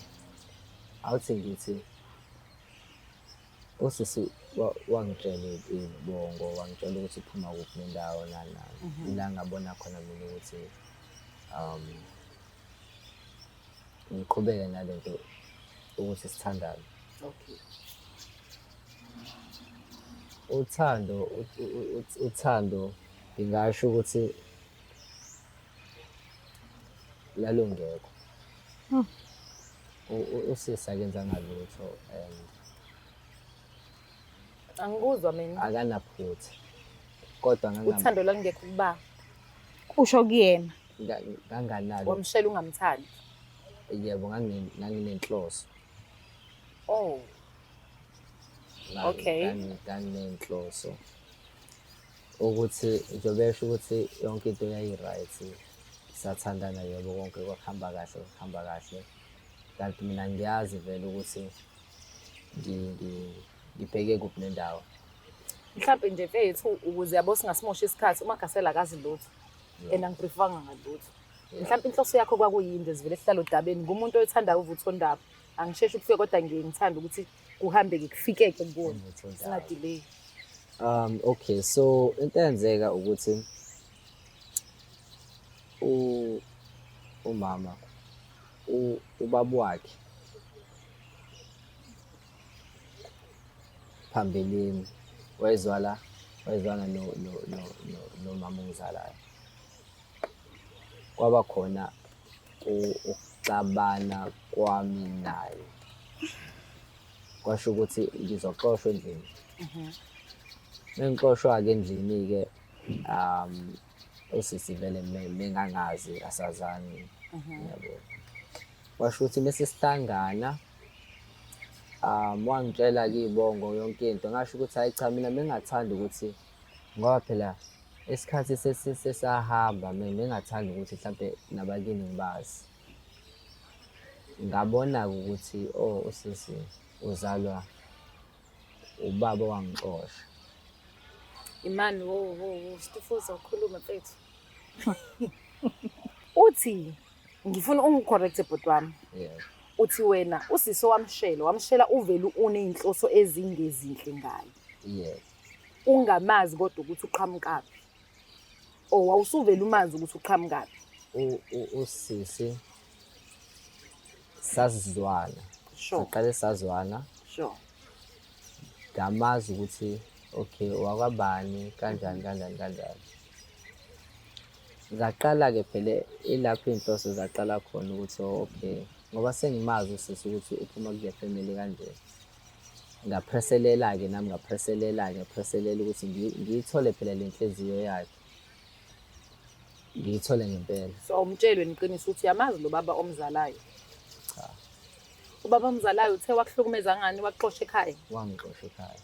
awuthi ngithi usisi wangitshela izibongo wangitshela ukuthi uphuma kuphi nendawo nani nani. Ila ngabona khona mina ukuthi ngiqhubeke nalento ukuthi sithandane. Okay. Uthando uthando ngingasho ukuthi lalungekho. Usisi akenzanga lutho and Angikuzwa mina. Akanaphutha. Kodwa Uthando lalungekho kuba Usho kuyena. Nganganalo. Wamshela ungamthandi. Yebo, nganginenhloso. Oh. Okay. Nganginenhloso. Ukuthi njengoba esho ukuthi yonke into yayi-right, sathandana yebo konke kwakuhamba kahle, kuhamba kahle. Kanti mina ngiyazi vele ukuthi ngibheke kuphi nendawo. Mhlampe nje mfethu ukuze yabo singasimosha isikhathi uMagasela akazi lutho. And angibriefanga ngalutho. Mhlampe inhloso yakho kwakuyini nje sivele sihlale odabeni ngumuntu oyithandayo uvuthondaba. Angisheshi ukufika kodwa ngiye ngithanda ukuthi kuhambeke kufikeke kubona. Uvuthondaba. Singadelay. Okay, so into eyenzeka ukuthi umama ubaba wakhe phambilini wayezwana nomama ongizalayo. Kwaba khona ukuxabana kwami naye. Kwasho ukuthi ngizoxoshwa endlini. Mengixoshwa-ke endlini-ke, usisi vele mengangazi asazani, yabo. Kwasho ukuthi mese sihlangana, wangitshela-ke iy'bongo yonke into. Ngasho ukuthi hhayi cha mina bengingathandi ukuthi, ngoba phela isikhathi sesahamba, bengingathandi ukuthi hlampe nabakini ngibazi. Ngabona-ke ukuthi oh usisi uzalwa ubaba owangixosha. Imani, wo, wo, wo, Stufuza ukhuluma mfethu. Uthi ngifuna ungicorrect bhuti wami. Yebo. Uthi wena usisi wamshela, wamshela uvele uneyinhloso ezingezinhle ngaye. Yebo. Ungamazi kodwa ukuthi uqhamukaphi. Or wawusuvele umazi ukuthi uqhamukaphi. Usisi sazizwana. Sure. Saqale sazwana. Sure. Ngamazi ukuthi okay wakwabani kanjani kanjani kanjani. Zaqala-ke phela ilapho iy'nhloso zaqala khona ukuthi okay ngoba sengimazi usisi ukuthi uphuma kule family kanje. Ngapreselela-ke nami ngapreselela-ke ngapreselela ukuthi ngiyithole phela le nhliziyo yakhe. Ngiyithole ngempela. So awumtsheli wena iqiniso ukuthi uyamazi lo baba omzalayo? Cha. Ubaba omzalayo uthe wakuhlukumeza ngani, wakuxosha ekhaya? Wangixosha ekhaya.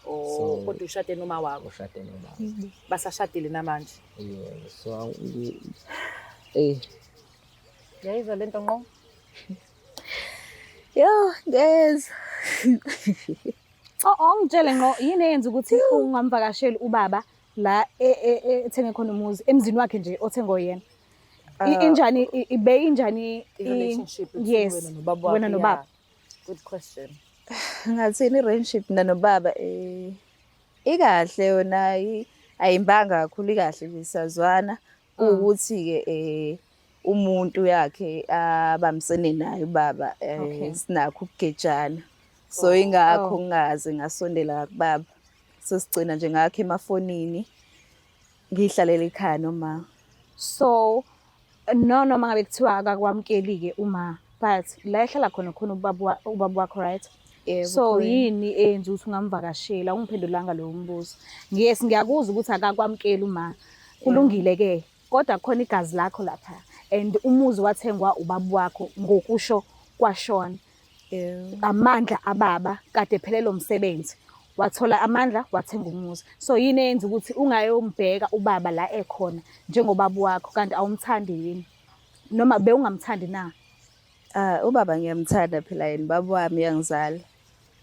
Oh, So, kodwa ushade noma wakho? Ushade noma wakho. Basashadile namanje? Yebo. So. Uyayizwa lento ngqo? Yo, ngezwa. Oh, ongitshele ngqo yini eyenza ukuthi ungamvakasheli ubaba la ethenge khona umuzi emzini wakhe nje othengwe yena? Injani ibe injani I-relationship between yes, wena nobaba wakho? Wena nobaba. Yeah. Good question. Ngathini i-relationship mina nobaba ikahle yona, ayimbanga kakhulu, ikahle nje, siyazwana. Kuwukuthi-ke umuntu yakhe abambisene naye ubaba, sinakho ukugejana, so ingakho ngingaze ngasondela kubaba. Sesigcina nje ngakho emafonini, ngiyihlalele ekhaya noma. So no, noma ngabe kuthiwa akakwamukeli-ke uma, but la ehlala khona khona ubaba wakho, right? Yebo, So khona. yini eyenza ukuthi ungamvakasheli? Awungiphendulanga lowo mbuzo. Yes, ngiyakuzwa ukuthi akakwamukeli uma. Kulungile-ke, kodwa khona igazi lakho lapha and umuzi wathengwa ubaba wakho ngokusho kwaShawn. Yebo. Amandla ababa kade ephelelwe umsebenzi, wathola amandla, wathenga umuzi. So yini eyenza ukuthi ungayombheka ubaba la ekhona njengobaba wakho? Kanti awumthandi yini, noma bewungamthandi na? Ah, ubaba ngiyamthanda phela, yena ubaba wami, uyangizala.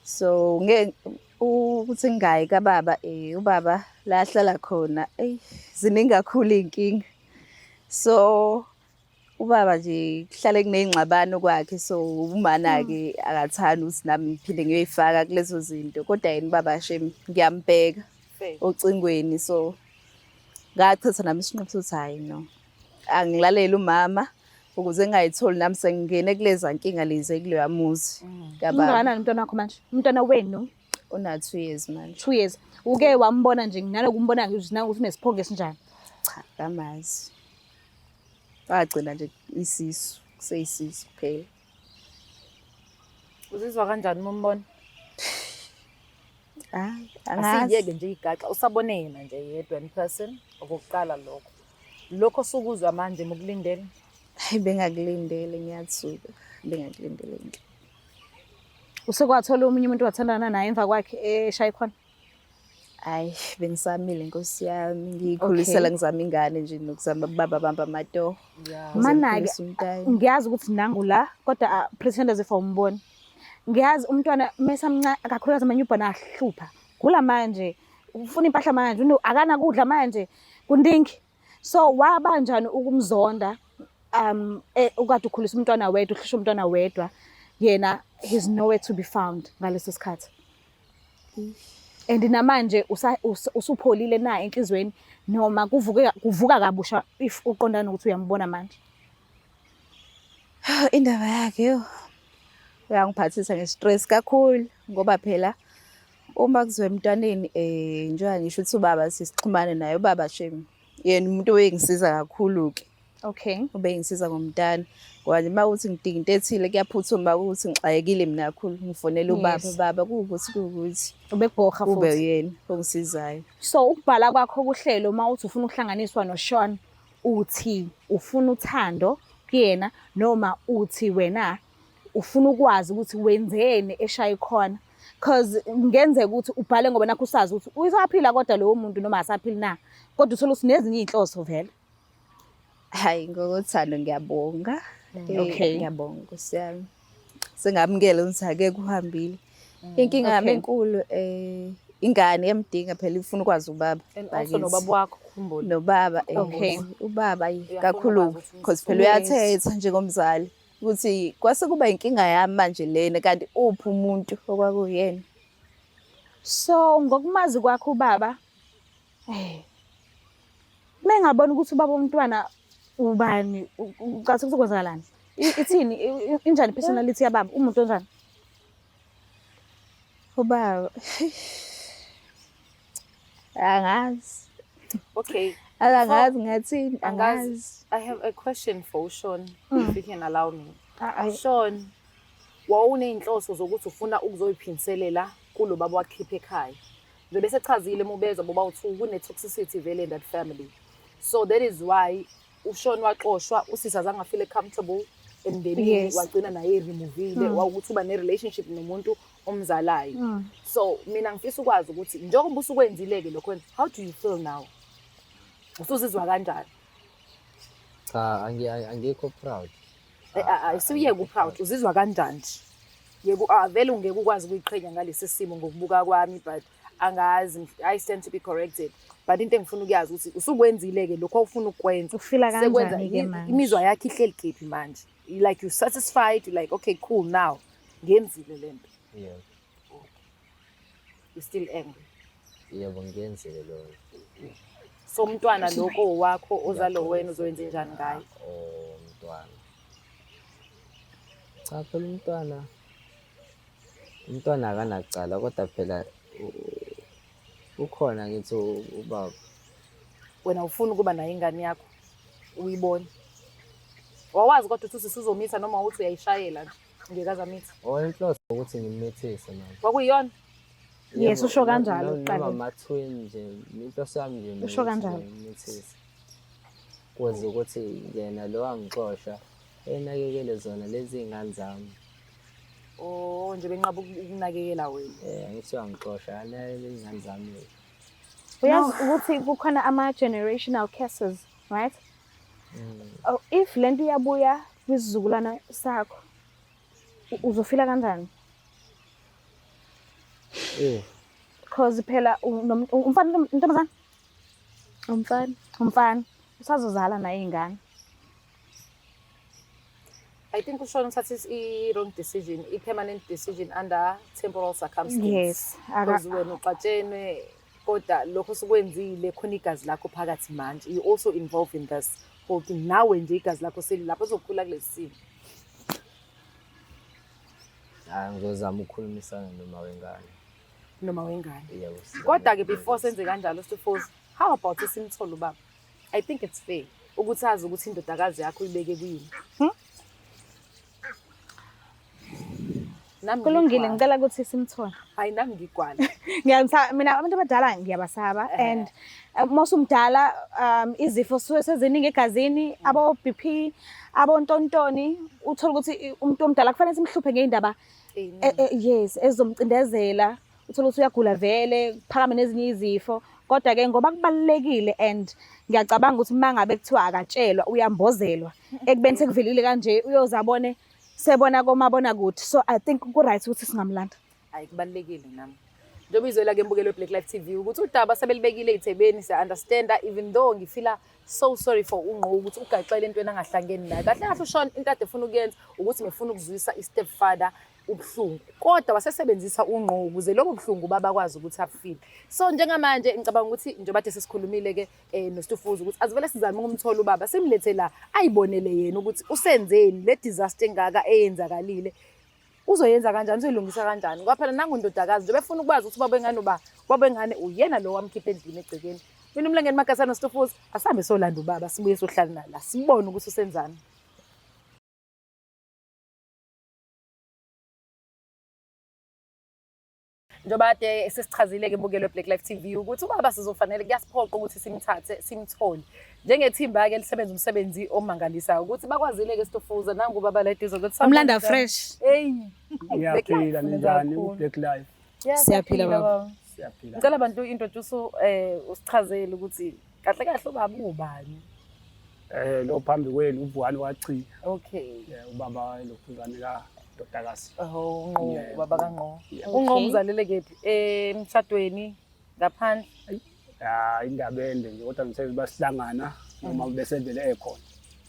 So ngeke ukuthi ngingayi kababa, ubaba la ahlala khona, ey, ziningi kakhulu iy'nkinga. So ubaba nje kuhlale kuney'ngxabano kwakhe, so umana-ke akathandi ukuthi nami ngiphinde ngiyoyifaka kulezo zinto. Kodwa yena ubaba shem ngiyambheka ocingweni, so ngachitha nami isinqumo sokuthi hhayi no, angilalele umama ukuze ngingayitholi nami sengingene kuleza nkinga lezi ekuloya muzi kababa. Ungakanani umntwana wakho manje, umntwana wenu? Una 2 years manje. 2 years. Uke wambona nje, nalokumbona nje ukuthi unesiphongo esinjani? Cha, kamazi. Wagcina nje isisu, kuseyisisu kuphela. Uzizwa kanjani uma umbona? Hayi, angazi. Asiyeke nje igaxa, usabone yena nje yedwa in person okokuqala. Lokho osukuzwa manje mukulindele? Hayi, bengakulindele, ngiyathuka, bengakulindele nje. Usekwathola omunye umuntu wathandana naye emva kwakhe eshaye khona? Hayi, bengisamile, nkosi yami, ngiyikhulisela, ngizama ingane nje nokuzama baba bamba amatoho. Ukuze Mana-ke ngikhulise umntwana. Ngiyazi ukuthi nangu la, kodwa pretend as if awumboni. Ngiyazi umntwana mesamncane, kakhulukazi ama-newborn, ahlupha gula manje, ufuna impahla manje, akanakudla manje, kundingi. So wabanjani ukumzonda ukade ukhulisa umntwana wedwa, uhlusha umntwana wedwa, yena he's nowhere to be found ngaleso sikhathi? And namanje usupholile na enhlizweni, noma kuvuke kuvuka kabusha if uqondana ukuthi uyambona manje? Indaba yakhe yo uyangiphathisa nge-stress kakhulu, ngoba phela uma kuziwa emntwaneni, njengoba ngisho ukuthi ubaba sisixhumane naye, ubaba shem yena umuntu obengisiza kakhulu-ke. Ubengisiza ngomntana, ngoba nje uma kuthi ngidinga into ethile kuyaphuthuma, ukuthi ngixakekile mina kakhulu, ngifonela ubaba. Baba, kuwukuthi kuwukuthi. Ubekuboha Kube futhi. uyena ongisizayo. So ukubhala kwakho kuhlelo, uma uthi ufuna ukuhlanganiswa noShawn, uthi ufuna uthando kuyena, noma uthi wena ufuna ukwazi ukuthi wenzeni eshaye khona? Cause kungenzeka ukuthi ubhale ngoba nakho usazi ukuthi usaphila, kodwa lowo muntu noma asaphili na, kodwa uthole ukuthi nezinye iy'nhloso vele. Hayi, ngokothando ngiyabonga. Ngiyabonga, nkosi yami, sengamukela ukuthi akekho, uhambile. Inkinga yami enkulu, ingane iyamdinga phela, ifuna ukwazi ubaba. And also Bakithi. Nobaba wakho, khumbula. Nobaba, ubaba ayi, Uyafuna kakhulu, ukwazi ukuthi because phela uyathetha njengomzali ukuthi kwase kuba inkinga yami manje lena, kanti uphi umuntu okwakuyena. So ngokumazi kwakho ubaba, mengabona ukuthi ubaba womntwana ubani, ucathi kuzokwenzakalani? Ithini, injani personality yababa, umuntu onjani? Ubaba angazi. Angazi ngathini. Angazi. Angazi. I have a question for Sean, if you can allow me. Ah, Sean, wawuney'nhloso zokuthi ufuna ukuzoyiphindiselela kulo baba wakhipha ekhaya. Njengoba esechazile mubezwa boba uthi kune-toxicity vele in that family. So that is why uSean waxoshwa, usisi azange afeel comfortable emndenini, wagcina naye removile, wawukuthi uba ne-relationship nomuntu omzalayo. So mina ngifisa ukwazi ukuthi njengoba usukwenzile-ke lokho, how do you feel now? Usuzizwa kanjani? Cha, angikho proud. Siyeke u-proud, uzizwa kanjani nje? Yebo, vele ungeke ukwazi ukuyiqhenya ngalesi simo ngokubuka kwami, but angazi, I stand to be corrected. But into engifuna ukuyazi ukuthi usukwenzile-ke lokho awufuna ukukwenza. Ufila Sekwenza kanjani-ke manje? Imizwa yakho ihleli kephi manje? You like, you satisfied, you like, okay, cool, now ngenzile lento? Yebo. You still angry? Yebo, ngiyenzile loyo. So umntwana lokho wakho ozalo wena uzoyenza njani ngaye? Oh, umntwana. Cha phela umntwana akanacala kodwa phela ukhona ngithi ubaba. Wena ufuna ukuba nayo ingane yakho uyibone. Wawazi kodwa ukuthi usuzomitha noma uthi uyayishayela nje ngekaze amithe. Oh, inhloso ukuthi ngimithise mama. Kwakuyiyona? Yes, Yebo, usho kanjalo noma ekuqaleni. ama-twin nje, inhloso yami nje mina Usho ukuthi kanjalo. ngimithise. Kuze ukuthi yena lo angixosha enakekele zona lezi iy'ngane zami. Oh, nje benqaba ukunakekela wena. Angithi uyangixosha, anakekele iy'ngane zami. Uyazi ukuthi kukhona ama-generational curses, right? Oh, if lento iyabuya kwisizukulwane sakho, uzofila kanjani? Because phela umfana intombazane? Umfana. Umfana. Usazozala naye ingane. I think uShona uthathe i-wrong decision, i-permanent decision under temporal circumstances. Yes. Because wena uxatshene kodwa lokho osukwenzile khona igazi lakho phakathi manje. You also involved in this whole thing. Nawe nje igazi lakho selilapho uzokhula kulesi simo. Hayi, ngizozama ukukhulumisana noma wengane. Noma wengane. Yebo, sizame Kodwa ke before ukulungisa. senze kanjalo Stufuza, how about simthole ubaba? I think it's fair ukuthi azi ukuthi indodakazi yakho uyibeke kuyini. Nami Kulungile, ngigwala. ngicela ukuthi simthole. Hayi, nami ngigwala. Ngiyamsaba mina abantu abadala ngiyabasaba and mawusumdala izifo suke seziningi egazini, abo BP, abontontoni, uthola ukuthi umuntu omdala kufanele simhluphe ngeindaba yes, ezomcindezela, uthola ukuthi uyagula vele, kuphakame nezinye izifo. Kodwa ke ngoba kubalulekile and ngiyacabanga ukuthi uma ngabe kuthiwa akatshelwa uyambozelwa ekubeni sekuvelile kanje uyoze abone sebona komabonakude. So I think ku-right ukuthi singamlanda. Hayi, kubalulekile nami. Njengoba izwela ke mbukelo Black Life TV ukuthi udaba sebelibekile ey'thebeni, siya-understanda even though ngifila so sorry for uNgqo ukuthi ugaxele entweni angahlangene nayo. Kahle kahle uShawn into ade efuna ukuyenza ukuthi ngifuna ukuzwisa i-stepfather ubuhlungu, kodwa wasesebenzisa uNgqo ukuze lobo buhlungu babakwazi ukuthi abufile. So njengamanje ngicabanga ukuthi njengoba kade sesikhulumile ke noStufuza ukuthi asivele sizame ukumthola ubaba simlethe la ayibonele yena ukuthi usenzeni le disaster engaka eyenzakalile. Uzoyenza kanjani, uzoyilungisa kanjani? Ngoba phela nangu ndodakazi njengoba efuna ukwazi ukuthi ubaba wengane uba, ubaba wengane uyena lo wamkhipha endlini egcekeni. Mina uMlangeni Magasana Stufuza, asihambe solanda ubaba sibuye sohlala naye la sibone ukuthi usenzani. Njengoba kade sesichazile ke mbukelo Black Life TV ukuthi ubaba sizofanele kuyasiphoqa ukuthi simthathe simthole njengethimba ke lisebenza umsebenzi omangalisayo ukuthi bakwazile ke Stufuza nangu ubaba la eduze ukuthi Umlanda fresh. Hey, Ngiyaphila, ninjani ku-Black Life? Siyaphila baba. Siyaphila. Ngicela bantu introduce usichazele ukuthi kahle kahle ubaba ubani. Lo phambi kwenu uVuwani waChiya. Okay. Ubaba lokhuzane ka Dodakazi. Oh, Ngqo, Yeah. ubaba kaNgqo. Yeah. UNgqo umzalele kephi? Emshadweni ngaphandle. Ah, indaba ende nje kodwa ngithe basihlangana noma bese vele ekhona.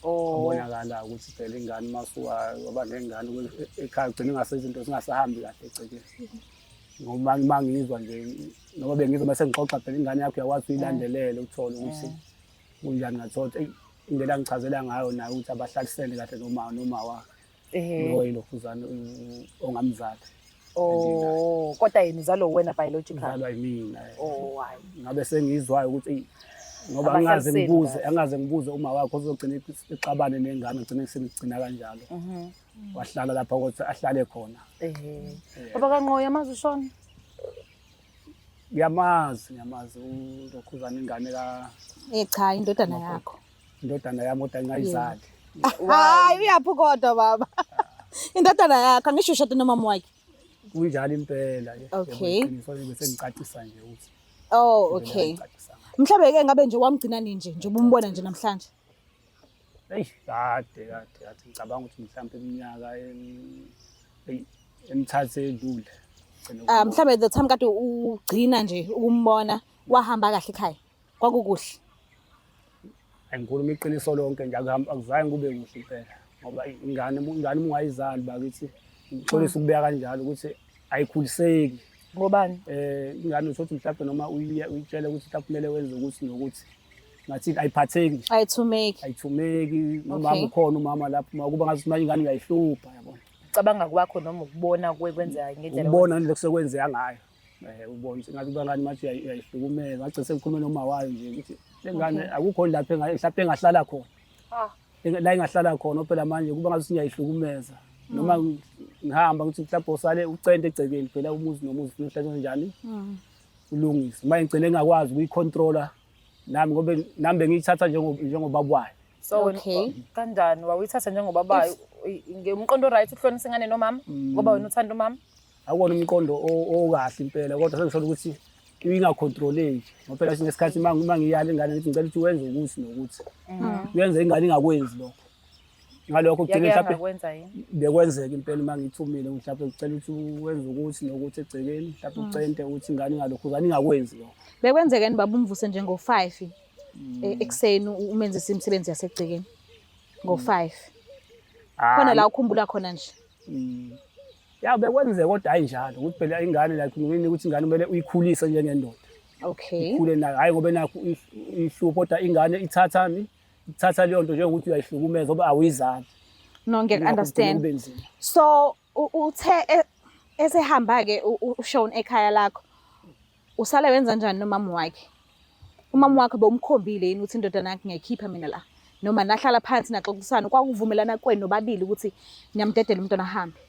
Oh. Kubonakala ukuthi phela ingane masuka waba nengane ekhaya ugcina ingase izinto zingasahambi kahle egcekeni. Ngoba mangizwa nje noma bengizwa mase ngixoxa phela ingane yakho uyakwazi uyilandelele uthole ukuthi kunjani, ngathola ukuthi indlela angichazela ngayo nayo ukuthi abahlalisene kahle noma wakhe. Lo yilokhuzane ongamzali. Oh, kodwa yena uzalwa wena biological. Uzalwa yimina. Oh, hayi. Ngabe sengizwayo ukuthi eyi, ngoba angaze Abahlaliseni ngibuze, kahle. angaze ngibuze uma wakho uzogcina exabane nengane, ugcine senigcina kanjalo. Wahlala lapha ukuthi ahlale khona. Baba kaNgqo uyamazi uShona? Ngiyamazi, ngiyamazi ulokhuzane ingane ka Cha, indodana yakho. Indodana yami kodwa ngingayizali. Hayi, uyaphi kodwa baba? Indodana yakho angisho ushade nomama wakhe. Kunjalo impela. Okay. Yebo, iqiniso bese ngicacisa nje ukuthi. Oh, okay. Ngicacisa ngayo. Mhlawumbe ke ngabe nje wamgcina nini nje njengoba umbona nje namhlanje? Eyi, kade, kade, kade ngicabanga ukuthi mhlawumbe iminyaka emithathu edlule. Gcina ukubona. Mhlawumbe the time kade ugcina nje ukumbona wahamba kahle ekhaya. Kwakukuhle. Angikhuluma iqiniso lonke nje, akuzange kube kuhle impela. Ngoba ingane ungayizali bakithi, ngixolisa ukubeka kanjalo ukuthi ayikhuliseki. Ngobani? Ingane uthi mhlawumbe noma uyitshele ukuthi mhlawumbe kumele wenze ukuthi nokuthi ngathi ayiphatheki nje. Ayithumeki. Ayithumeki nomama ukhona umama lapho uma kuba ngathi manje ingane uyayihlupha yabona. Cabanga kwakho noma ukubona kwenzeka ngendlela. Ukubona ngendlela kusekwenzeka ngayo. Ubona ukuthi ngathi kuba ngani manje uyayihlukumeza ngagcina sekukhuluma noma wayo nje ukuthi le ngane akukho lapho mhlawumbe engahlala khona. Ah. La engahlala khona phela manje kuba ngathi ngiyayihlukumeza. Noma ngihamba ngithi mhlawumbe usale ucente egcekeni phela umuzi nomuzi ufuna uhlale kanjani. Ulungise. Manje ngigcine ngingakwazi ukuyicontroller nami ngoba nami bengiyithatha njengobaba wayo. So wena kanjani wawuyithatha njengobaba wayo ngomqondo right ukuhlonisa ingane nomama ngoba wena uthanda umama? Akuwona umqondo okahle impela kodwa sengisho ukuthi ingacontroleki ngoba phela ngesikhathi uma ngiyala ingane ngithi ngicela ukuthi wenze ukuthi nokuthi uyenze ingane ingakwenzi lokho. Ngalokho kugcine mhlawumbe bekwenzeka impela uma ngithumile mhlawumbe ngicela ukuthi wenze ukuthi nokuthi egcekeni mhlawumbe ucente ukuthi ingane ingalokhuzana ingakwenzi lokho. Bekwenzekeni baba umvuse nje ngo-5 ekuseni umenzise imisebenzi yasegcekeni ngo-5. Khona la ukhumbula khona nje. Ya bekwenzeka kodwa hayi njalo ukuthi phela ingane like ngini ukuthi ingane kumele uyikhulise njengendoda. Okay. Ikhule nayo hayi ngoba nakho ihlupho kodwa ingane ithathani ithatha leyo nto njengokuthi uyayihlukumeza ngoba awuyizali. No ngiyaku-understand. So uthe esehamba-ke uShawn ekhaya lakho usale wenza njani nomama wakhe? Umama wakhe bewumkhombile yini ukuthi indodana yakhe ngiyayikhipha mina la? Noma nahlala phansi naxoxisana kwakuvumelana kwenu nobabili ukuthi niyamdedela umntwana ahambe?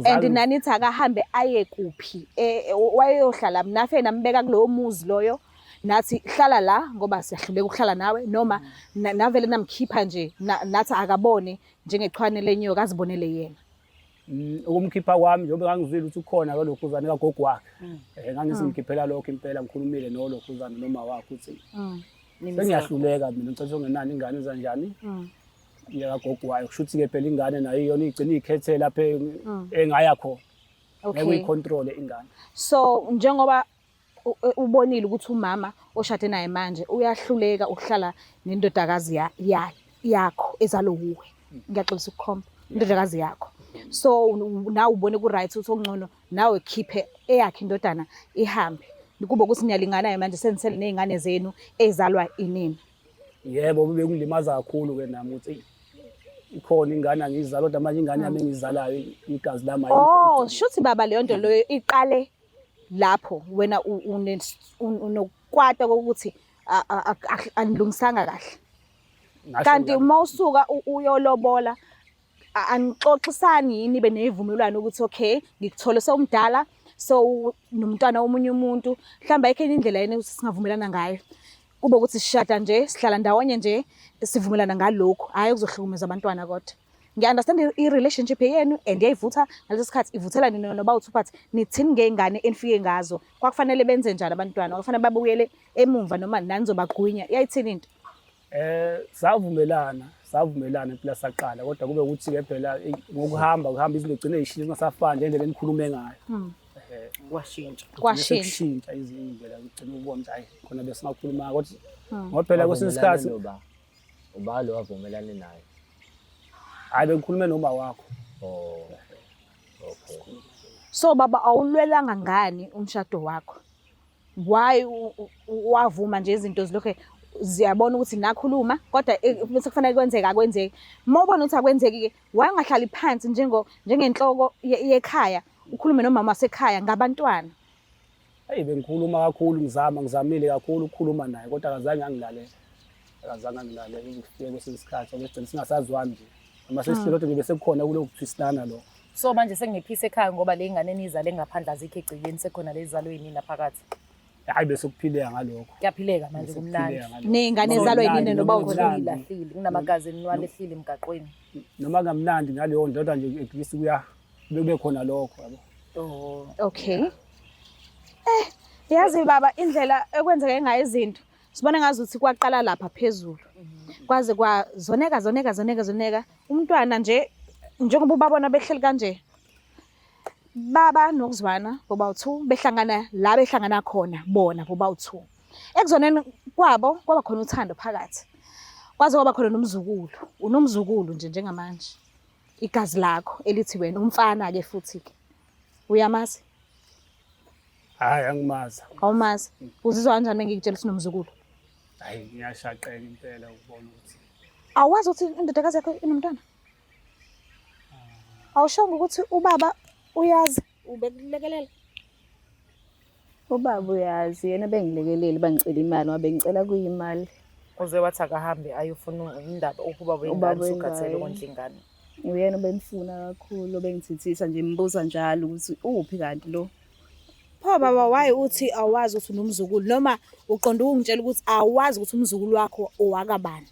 And nanithi akahambe aye kuphi? Wayeyohlala nafike nambeka kulowo muzi loyo nathi hlala la ngoba siyahluleka ukuhlala nawe noma navele namkhipha nje nathi akabone njengechwane lenyoka azibonele yena. Ukumkhipha kwami njengoba ngangizwile ukuthi ukhona kalokhuzane kagogo wakhe. Ngangithi ngikhiphela lokho impela ngikhulumile nolokhuzane noma wakhe ukuthi sengiyahluleka mina ngicela ungenani ingane izanjani yakagogo wayo kusho ukuthi-ke phela ingane nayo iyona igcina iy'khethele lapho engaya khona. Ngeke uyicontrole ingane. So njengoba ubonile ukuthi umama oshade naye manje uyahluleka ukuhlala nendodakazi yakho ezalwe wuwe. Ngiyaxolisa ukukhomba indodakazi yakho. So nawe ubone ku-right ukuthi okungcono nawe khiphe eyakhe indodana ihambe. Kube ukuthi niyalingana-ke manje senisele ney'ngane zenu ezalwa inina. Yebo bekungilimaza kakhulu-ke nami ukuthi ikhona ingane angiyizala kodwa manje ingane yami engiyizalayo igazi lami ayikho. Oh, shuthi baba leyo nto leyo iqale lapho wena unokukwata kokuthi anilungisanga kahle. Kanti uma usuka uyolobola anixoxisani yini nibe nezivumelwano ukuthi okay ngikuthole sewumdala so nomntwana womunye umuntu mhlawumbe ayikho enye indlela yini ukuthi singavumelana ngayo kube ukuthi sishada nje sihlala ndawonye nje sivumelana ngalokhu hhayi ukuzohlukumeza abantwana kodwa ngiya-understand i-relationship yenu and iyayivutha ngaleso sikhathi ivuthela nina noba-two but nithini ngey'ngane enifike ngazo kwakufanele benze njani abantwana kwakufanele babuyele emumva noma nanizobagwinya yayithini into Savumelana, savumelana phela saqala kodwa kube ukuthi ke phela ngokuhamba kuhamba izinto gcine zishintsha zingasafani ngendlela enikhulume ngayo. Kwashintsha. Kwashintsha. Kushintsha izindlela ugcine ubona ukuthi hayi khona besingakhuluma kodwa ngoba phela kwesinye isikhathi uba lo wavumelane naye. Hayi bengikhulume noma wakho. Oh. Okay. So baba awulwelanga ngani umshado wakho? Why wavuma nje izinto zilokhe ziyabona ukuthi nakhuluma kodwa bese kufanele kwenzeke akwenzeki. Uma ubona ukuthi akwenzeki-ke why ungahlali phansi njengenhloko yekhaya ukhulume nomama wasekhaya ngabantwana? Eyi bengikhuluma kakhulu ngizama ngizamile kakhulu ukukhuluma naye kodwa akazange angilalele. Akazange angilalele kuze kufike kwesinye isikhathi okugcina singasazwani nje. Noma sesihleli kodwa nje bese kukhona kulokhu kuthwisilana lokho. So manje senginephisa ekhaya ngoba le ngane eniyizale ngaphandle azikho egcekeni sekhona lezi zalwe yinina phakathi. Hhayi bese kuphileka ngalokho. Kuyaphileka manje kumnandi. Ney'ngane ezalwa yinina noba uthini. Lahlile kunamagazi enwala ehlile emgaqweni. Noma kungamnandi ngaleyo ndlela kodwa nje at least kuya bebe khona lokho yabo. Oh. Okay. Yazi baba indlela ekwenzeke ngayo izinto sibona ngazuthi kwaqala lapha phezulu. Kwaze kwazoneka zoneka zoneka zoneka umntwana nje njengoba ubabona behleli kanje baba nokuzwana boba u-two behlangana la behlangana khona bona boba u-two. Ekuzwaneni kwabo kwaba khona uthando phakathi. Kwaze kwaba khona nomzukulu, unomzukulu nje njengamanje. Igazi lakho elithi wena umfana ke futhi ke. Uyamazi? Hhayi, angimazi. Awumazi. Uzizwa kanjani mengikutshela ukuthi unomzukulu? Hhayi, ngiyashaqeka impela ukubona ukuthi Awazi ukuthi indodakazi yakho inomntwana? Awushongo ukuthi ubaba uyazi ubekulekelela? Ubaba uyazi yena bengilekeleli bangicela imali ngoba bengicela kuyimali. Uze wathi akahambe ayofuna indaba ukuba Ubaba wengane usukhathele wengane. kondla ingane. Uyena obemfuna kakhulu obengithithisa nje ngibuza njalo ukuthi uphi kanti lo. Pho baba why uthi awazi ukuthi unomzukulu noma uqonda ukungitshela ukuthi awazi ukuthi umzukulu wakho owakabani?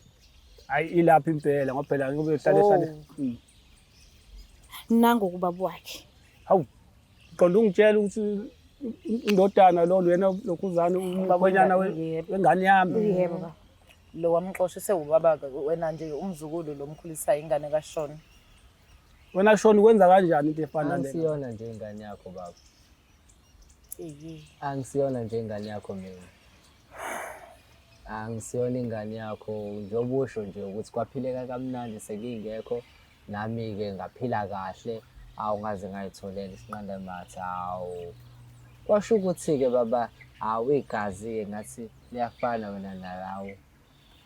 Hhayi, ilapha impela ngoba phela ngoba hlale hlale. Oh. Nangu kubaba wakhe. Hawu, uqonda ungitshela ukuthi indodana lolu yena lokhuzane umkhwenyana Yebo. wengane yami. Yebo baba. Lo wamxosha sewubaba wena nje umzukulu lo mkhulisayo ingane kaShona. Wena Shoni kwenza kanjani into efana nale? Angisiyona nje ingane yakho baba. Angisiyona nje ingane yakho mina. Angisiyona ingane yakho njengoba usho nje ukuthi kwaphileka kamnandi sekingekho nami-ke ngaphila kahle awu ngaze ngayitholela isinqanda mathe awu. Kwasho ukuthi-ke baba awu igazi-ke ngathi liyafana wena nalawo.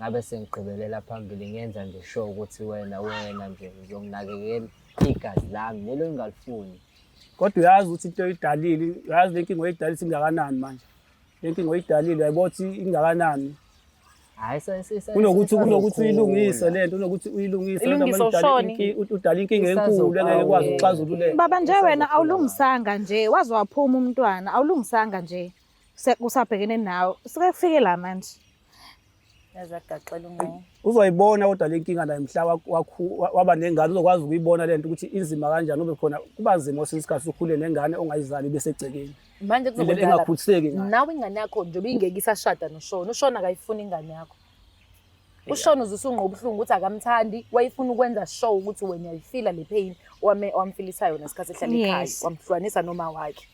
Ngabe sengigqibelela phambili ngenza nje sure ukuthi wena wena nje uzonginakekela igazi lami lelo engingalifuni. Kodwa uyazi ukuthi into oyidalile, uyazi le nkinga oyidalile ukuthi ingakanani manje. Le nkinga oyidalile uyayibona ukuthi ingakanani. Hhayi Kunokuthi uyilungise le nto, kunokuthi uyilungise Ilungise kodwa manje udala uShoni. Udala inkinga enkulu engeke ikwazi ukuxazululeka. Baba nje wena awulungisanga nje waze waphuma umntwana awulungisanga nje usabhekene nawe sike kufike la manje. Yazagaxela unqo. Uzoyibona kodwa le nkinga naye mhla waba nengane uzokwazi ukuyibona le nto ukuthi inzima kanjani ube khona kuba nzima kwesinye isikhathi ukhule nengane ongayizali ibe segcekeni. Manje Indlela kuzokwenzakala engakhuliseki ngayo. nawe ingane yakho njengoba ingeke isashada noShona, uShona akayifuni ingane yakho. uShona uzwisa ungqo ubuhlungu ukuthi akamthandi, wayefuna ukwenza sure ukuthi wena uyayifila le pain wamfilisa yona ngesikhathi ehlala ekhaya, Yes. wamhlukanisa noma wakhe.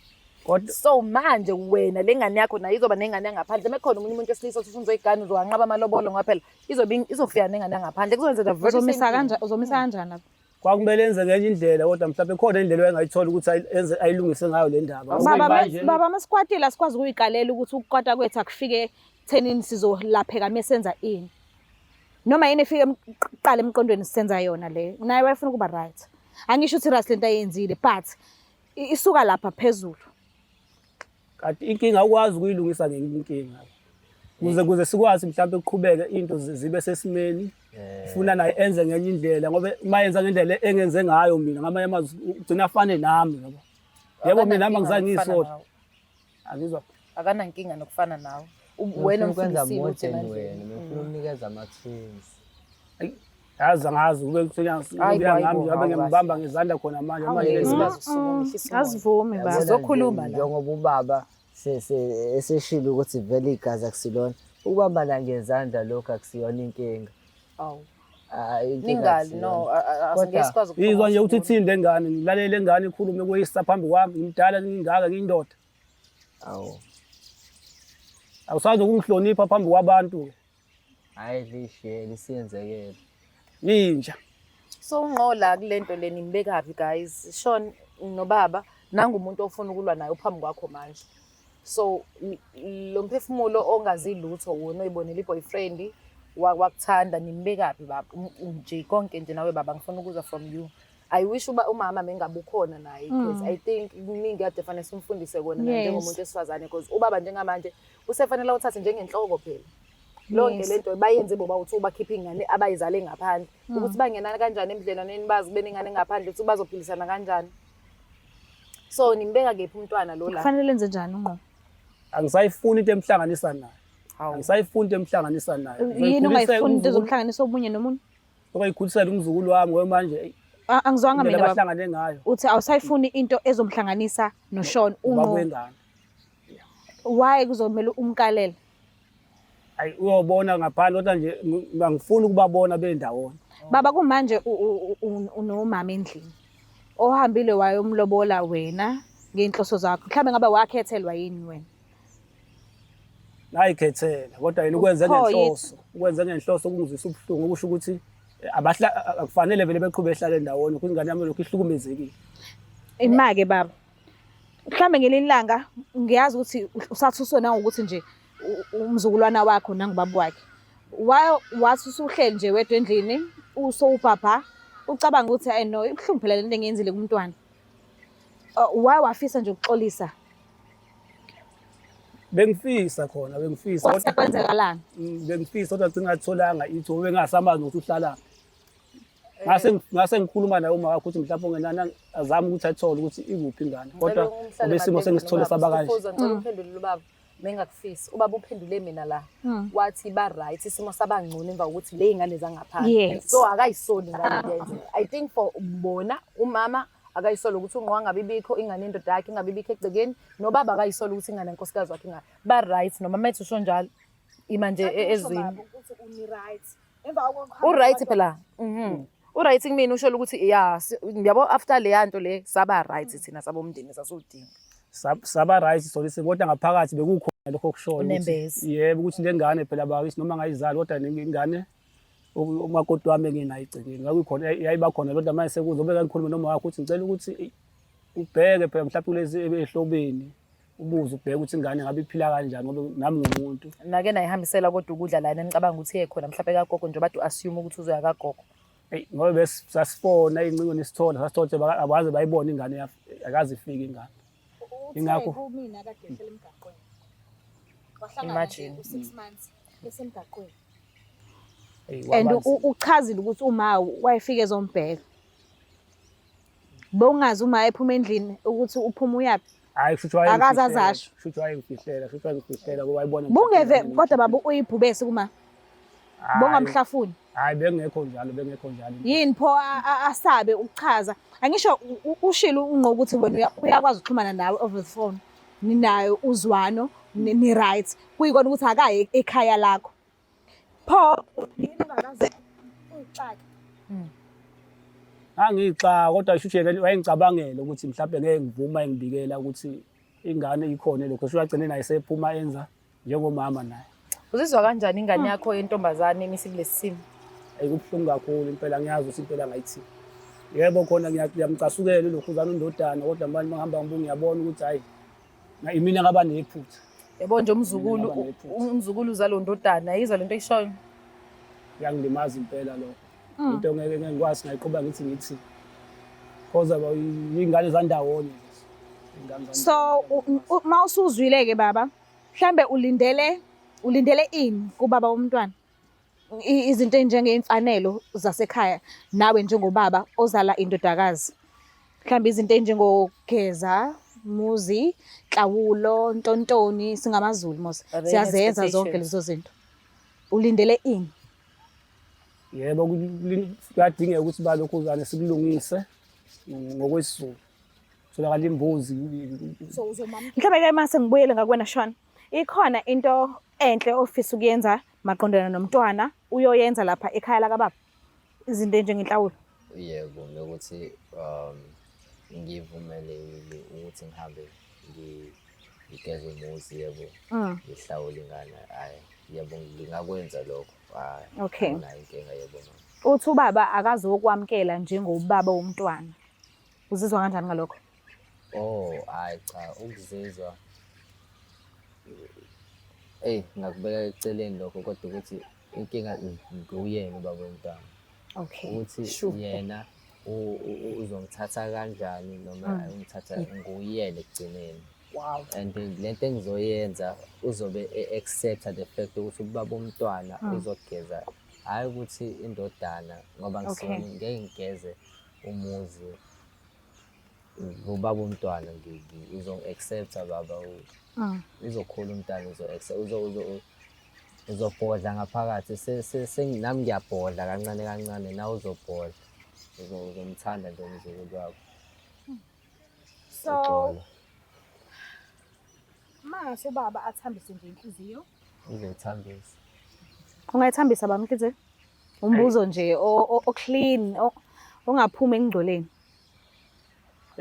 Kodwa So manje wena le ngane yakho nayo izoba nengane yangaphandle. Mekhona omunye umuntu wesilisa othi ufuna uzoyigana uzowanqaba amalobolo ngoba phela izobe izofika nengane yangaphandle. Kuzokwenzeka very same Uzomisa thing. kanjani uzomisa kanjani lapho? kwakumele enze ngenye indlela kodwa mhlawumbe khona indlela oyengayithola ukuthi enze ayilungise ngayo le ndaba. Baba Manje- baba masikwatile asikwazi ukuyikalela ukuthi ukukwata kwethu akufike thenini sizolapheka mesenza ini. Noma yini efike kuqala emqondweni sisenza yona le. Naye wayefuna ukuba right. Angisho ukuthi right lento ayenzile but isuka lapha phezulu. Kanti inkinga awukwazi ukuyilungisa ngenye inkinga. Kuze sikwazi mhlawumbe ukuqhubeka into zibe sesimeni. Funa naye enze ngenye indlela ngoba uma yenza ngendlela engenze ngayo mina ngamanye amazwi ugcina afane nami yabo. Yebo mina nami angizange Akanankinga ngiyisole. nokufana nawe. Angizwa. Akanankinga nokufana nawe. Wena Ngifuna ukwenza umfundisile more ukuthi than emandleni. wena, ngifuna ukunikeza ama-twins. Yazi angazi kube Hayi bo, hayi ngami bo, njengoba hawu, ngiyambamba ngezandla khona manje manje Hawu, lezi bazi usukume, ehlisa umoya. Azivumi baba. Yabona Sizokhuluma nje, la. njengoba ubaba eseshilo ukuthi vele igazi akusilona ukubambana ngezandla lokhu akusiyona inkinga. Awu. Hayi, inkinga Ningali akusiyona. no, Kodwa- asingeke sikwazi Yizwa nje ukuthi ukuphuma. ithini le ngane, ngilalele le ngane ikhulume kweyisa phambi kwami, ngimdala ngingaka ngiyindoda. Awu, Awusazi ukungihlonipha phambi kwabantu. hhayi lishiye lisiyenzekele. Yinja. So unqola kulento le nimbekaphi guys? Sean nobaba nangu umuntu ofuna ukulwa naye uphambi kwakho manje. So lo mphefumulo ongazi lutho wona oyibonela i-boyfriend wakuthanda nimbekaphi baba? Nje konke nje nawe baba ngifuna ukuzwa from you. I wish uba umama mengabe ukhona naye because I think kuningi kade fanele simfundise kona naye Yes. njengomuntu wesifazane because ubaba njengamanje usefanele awuthathe njengenhloko phela. Lonke Yes. lento bayenze boba uthi ubakhipha ingane abayizale ngaphandle ukuthi bangena kanjani emdlelwaneni bazi benengane ngaphandle ukuthi bazophilisana kanjani. So nimbeka kephi umntwana lo la? Kufanele enze njani unqo? Angisayifuni into emhlanganisa naye. Hawu. Angisayifuni into emhlanganisa naye. Yini ungayifuni into ezomhlanganisa omunye nomunye? Uzokuyikhulisela umzukulu wami ngoba manje eyi, Angizwanga indlela mina baba. abahlangane ngayo. Uthi awusayifuni into ezomhlanganisa noSean Ubaba unqo. wengane. Why kuzomela umkalele? Ayi uyobona ngaphandle kodwa nje angifuni ukubabona bendawonye. Baba kumanje unomama endlini ohambile wayomlobola wena ngey'nhloso zakho mhlawumbe ngabe wakhethelwa yini wena? Ngayikhethela kodwa yena ukwenze Pho, yini? ngenhloso, ukwenze ngenhloso ukungizwisa ubuhlungu okusho ukuthi akufanele vele beqhube behlale ndawonye ukuthi ingane yami lokhu ihlukumezekile. Ima-ke baba. Mhlambe ngelinye ilanga ngiyazi ukuthi usathuswe nangokuthi nje umzukulwana wakho nangubaba wakhe. Wathi usuhleli nje wedwa endlini usowubhabha ucabanga ukuthi ayi no, ibuhlungu phela lento engiyenzile kumntwana. Wafisa nje ukuxolisa. Bengifisa khona, bengifisa kodwa kwenzekalani? Bengifisa kodwa gcina ngatholanga ithuba, bengasamazi nokuthi uhlalaphi. Ngase ngikhuluma naye uma wakho ukuthi mhlawumbe ungenani azame ukuthi athole ukuthi ikuphi ingane, kodwa ngoba isimo sengisithole saba kanje. Ngicela uphendule ubaba, bengakufisi. Ubaba uphendule mina la, wathi ba right, isimo sabangcono emva kokuthi le ingane zangaphandle. So akayisoli ingane kuyenzeka. I think for bona umama akayisoli ukuthi unqwa ngabe ibikho ingane yendoda yakhe, ingabe ibikho egcekeni, nobaba akayisoli ukuthi ingane yenkosikazi wakhe ingabe ba right. Noma methu usho njalo ima nje ezwini u-right phela. U-right kumina, usho ukuthi ya yabo after leya nto le saba right thina sabomndeni sasodinga. Saba right solise, kodwa ngaphakathi bekukhona lokho okushoyo ukuthi- Unembeza. Yebo, ukuthi le ngane phela bakithi noma ngayizali, kodwa ingane umakoti wami enginayo egcekeni kwakukhona yayiba khona, kodwa manje sekuzobe ngikhulume noma wakho ukuthi ngicela ukuthi ubheke phela mhlawumbe kulezi ehlobeni ubuze ubheke ukuthi ingane ngabe iphila kanjani, ngoba nami ngumuntu. Nake nayihambisela kodwa ukudla lana nicabanga ukuthi iye khona mhlawumbe kagogo, njengoba u assume ukuthi uzoya kagogo? Eyi, ngoba sasifona ey'ncingweni sithola, sasithola ukuthi abaze bayibone ingane, akaze ifike ingane. Ingakho kumina kade ehlele emgaqweni. Wahlangana nje Imagine. u-6 months esemgaqweni. Eyi, And wabanzima. uchazile ukuthi uma wayefike ezombheka. Bowungazi uma ephuma endlini ukuthi uphuma uyaphi. Hhayi, kusho ukuthi Akaze wayengifihlela, azasho. kusho ukuthi wayengifihlela, kusho ukuthi wayengifihlela ngoba wayebona Bungeve mhlawumbe kodwa baba uyibhubesi kuma. Hhayi, Bongamhlafuni. Hhayi, bengekho njalo, bengekho njalo. Yini pho asabe ukuchaza? Angisho ushilo unqo ukuthi wena uyakwazi ukuxhumana nawe over the phone. Ninayo uzwano, ni right. Kuyikona ukuthi akaye ekhaya lakho. Pho yini ungakaze uyixake? Ngangixaka kodwa kusho ukuthi yena wayengicabangela ukuthi mhlawumbe ngeke ngivuma engibikela ukuthi ingane ikhona lokho. Kusho agcine naye sephuma enza njengomama naye. Uzizwa kanjani ingane yakho yentombazane imisilesi simo? Ayi, kubuhlungu kakhulu impela, ngiyazi ukuthi impela ngayithini. Yebo khona ngiyamcasukela ulokhuzana undodana, kodwa manje mangihamba ngibuka ngiyabona ukuthi hhayi imina ngaba nephutha. Yabo nje umzukulu, Ngaba nephutha. Umzukulu uzalo ndodana, yizwa lento eyishoyo. Kuyangilimaza impela lokho. Into ngeke ngikwazi ngayiqhuba ngithi cause iy'ngane zandawonye nje. Iy'ngane zandawonye. So uma usuzwile ke baba, mhlambe ulindele ini kubaba womntwana? Izinto ey'njengey'mfanelo zasekhaya nawe njengobaba ozala indodakazi. Mhlambe izinto ey'njengokugeza umuzi, nhlawulo, ntontoni, singamaZulu mos. Are there Siyazenza zonke expectations? lezo zinto. Ulindele ini? Yebo, kuyadingeka ukuthi balokhuzane sikulungise ngokwesiZulu. Tholakala imbuzi. Mhlawumbe ke mase ngibuyele ngakuwena Sean. Ikhona into enhle ofisa ukuyenza maqondana nomntwana uyoyenza lapha ekhaya lakababa? Izinto enjengenhlawulo. Yebo, nokuthi ngivumelekile ukuthi ngihambe ngigeze umuzi, yebo, ngihlawule ingane. Hhayi, yebo, ngingakwenza lokho. Hhayi, anginayo inkinga, yebo mama. Uthi ubaba akazokwamukela njengobaba womntwana. Uzizwa kanjani ngalokho? Oh, hhayi cha, ukuzizwa eyi ngakubeka eceleni lokho, kodwa ukuthi inkinga nguyena ubaba womntwana. Ukuthi yena uzongithatha kanjani noma ungithatha nguyena ekugcineni. And lento engizoyenza uzobe e-accepta the fact ukuthi ubaba womntwana uzogeza, hhayi ukuthi indodana, ngoba ngisuke ngeke ngigeze umuzi ngubaba womntwana, uzongi-accepta baba, uzokhula umntwana, uzobhodla ngaphakathi. Nami ngiyabhodla kancane kancane, nawe uzobhodla, uzomthanda nje umzukulu wakho. So Uxolo. mase ubaba athambise nje inhliziyo. Uzoyithambisa. Ungayithambisa baba inhliziyo? Umbuzo nje o clean, ongaphumi engcweleni.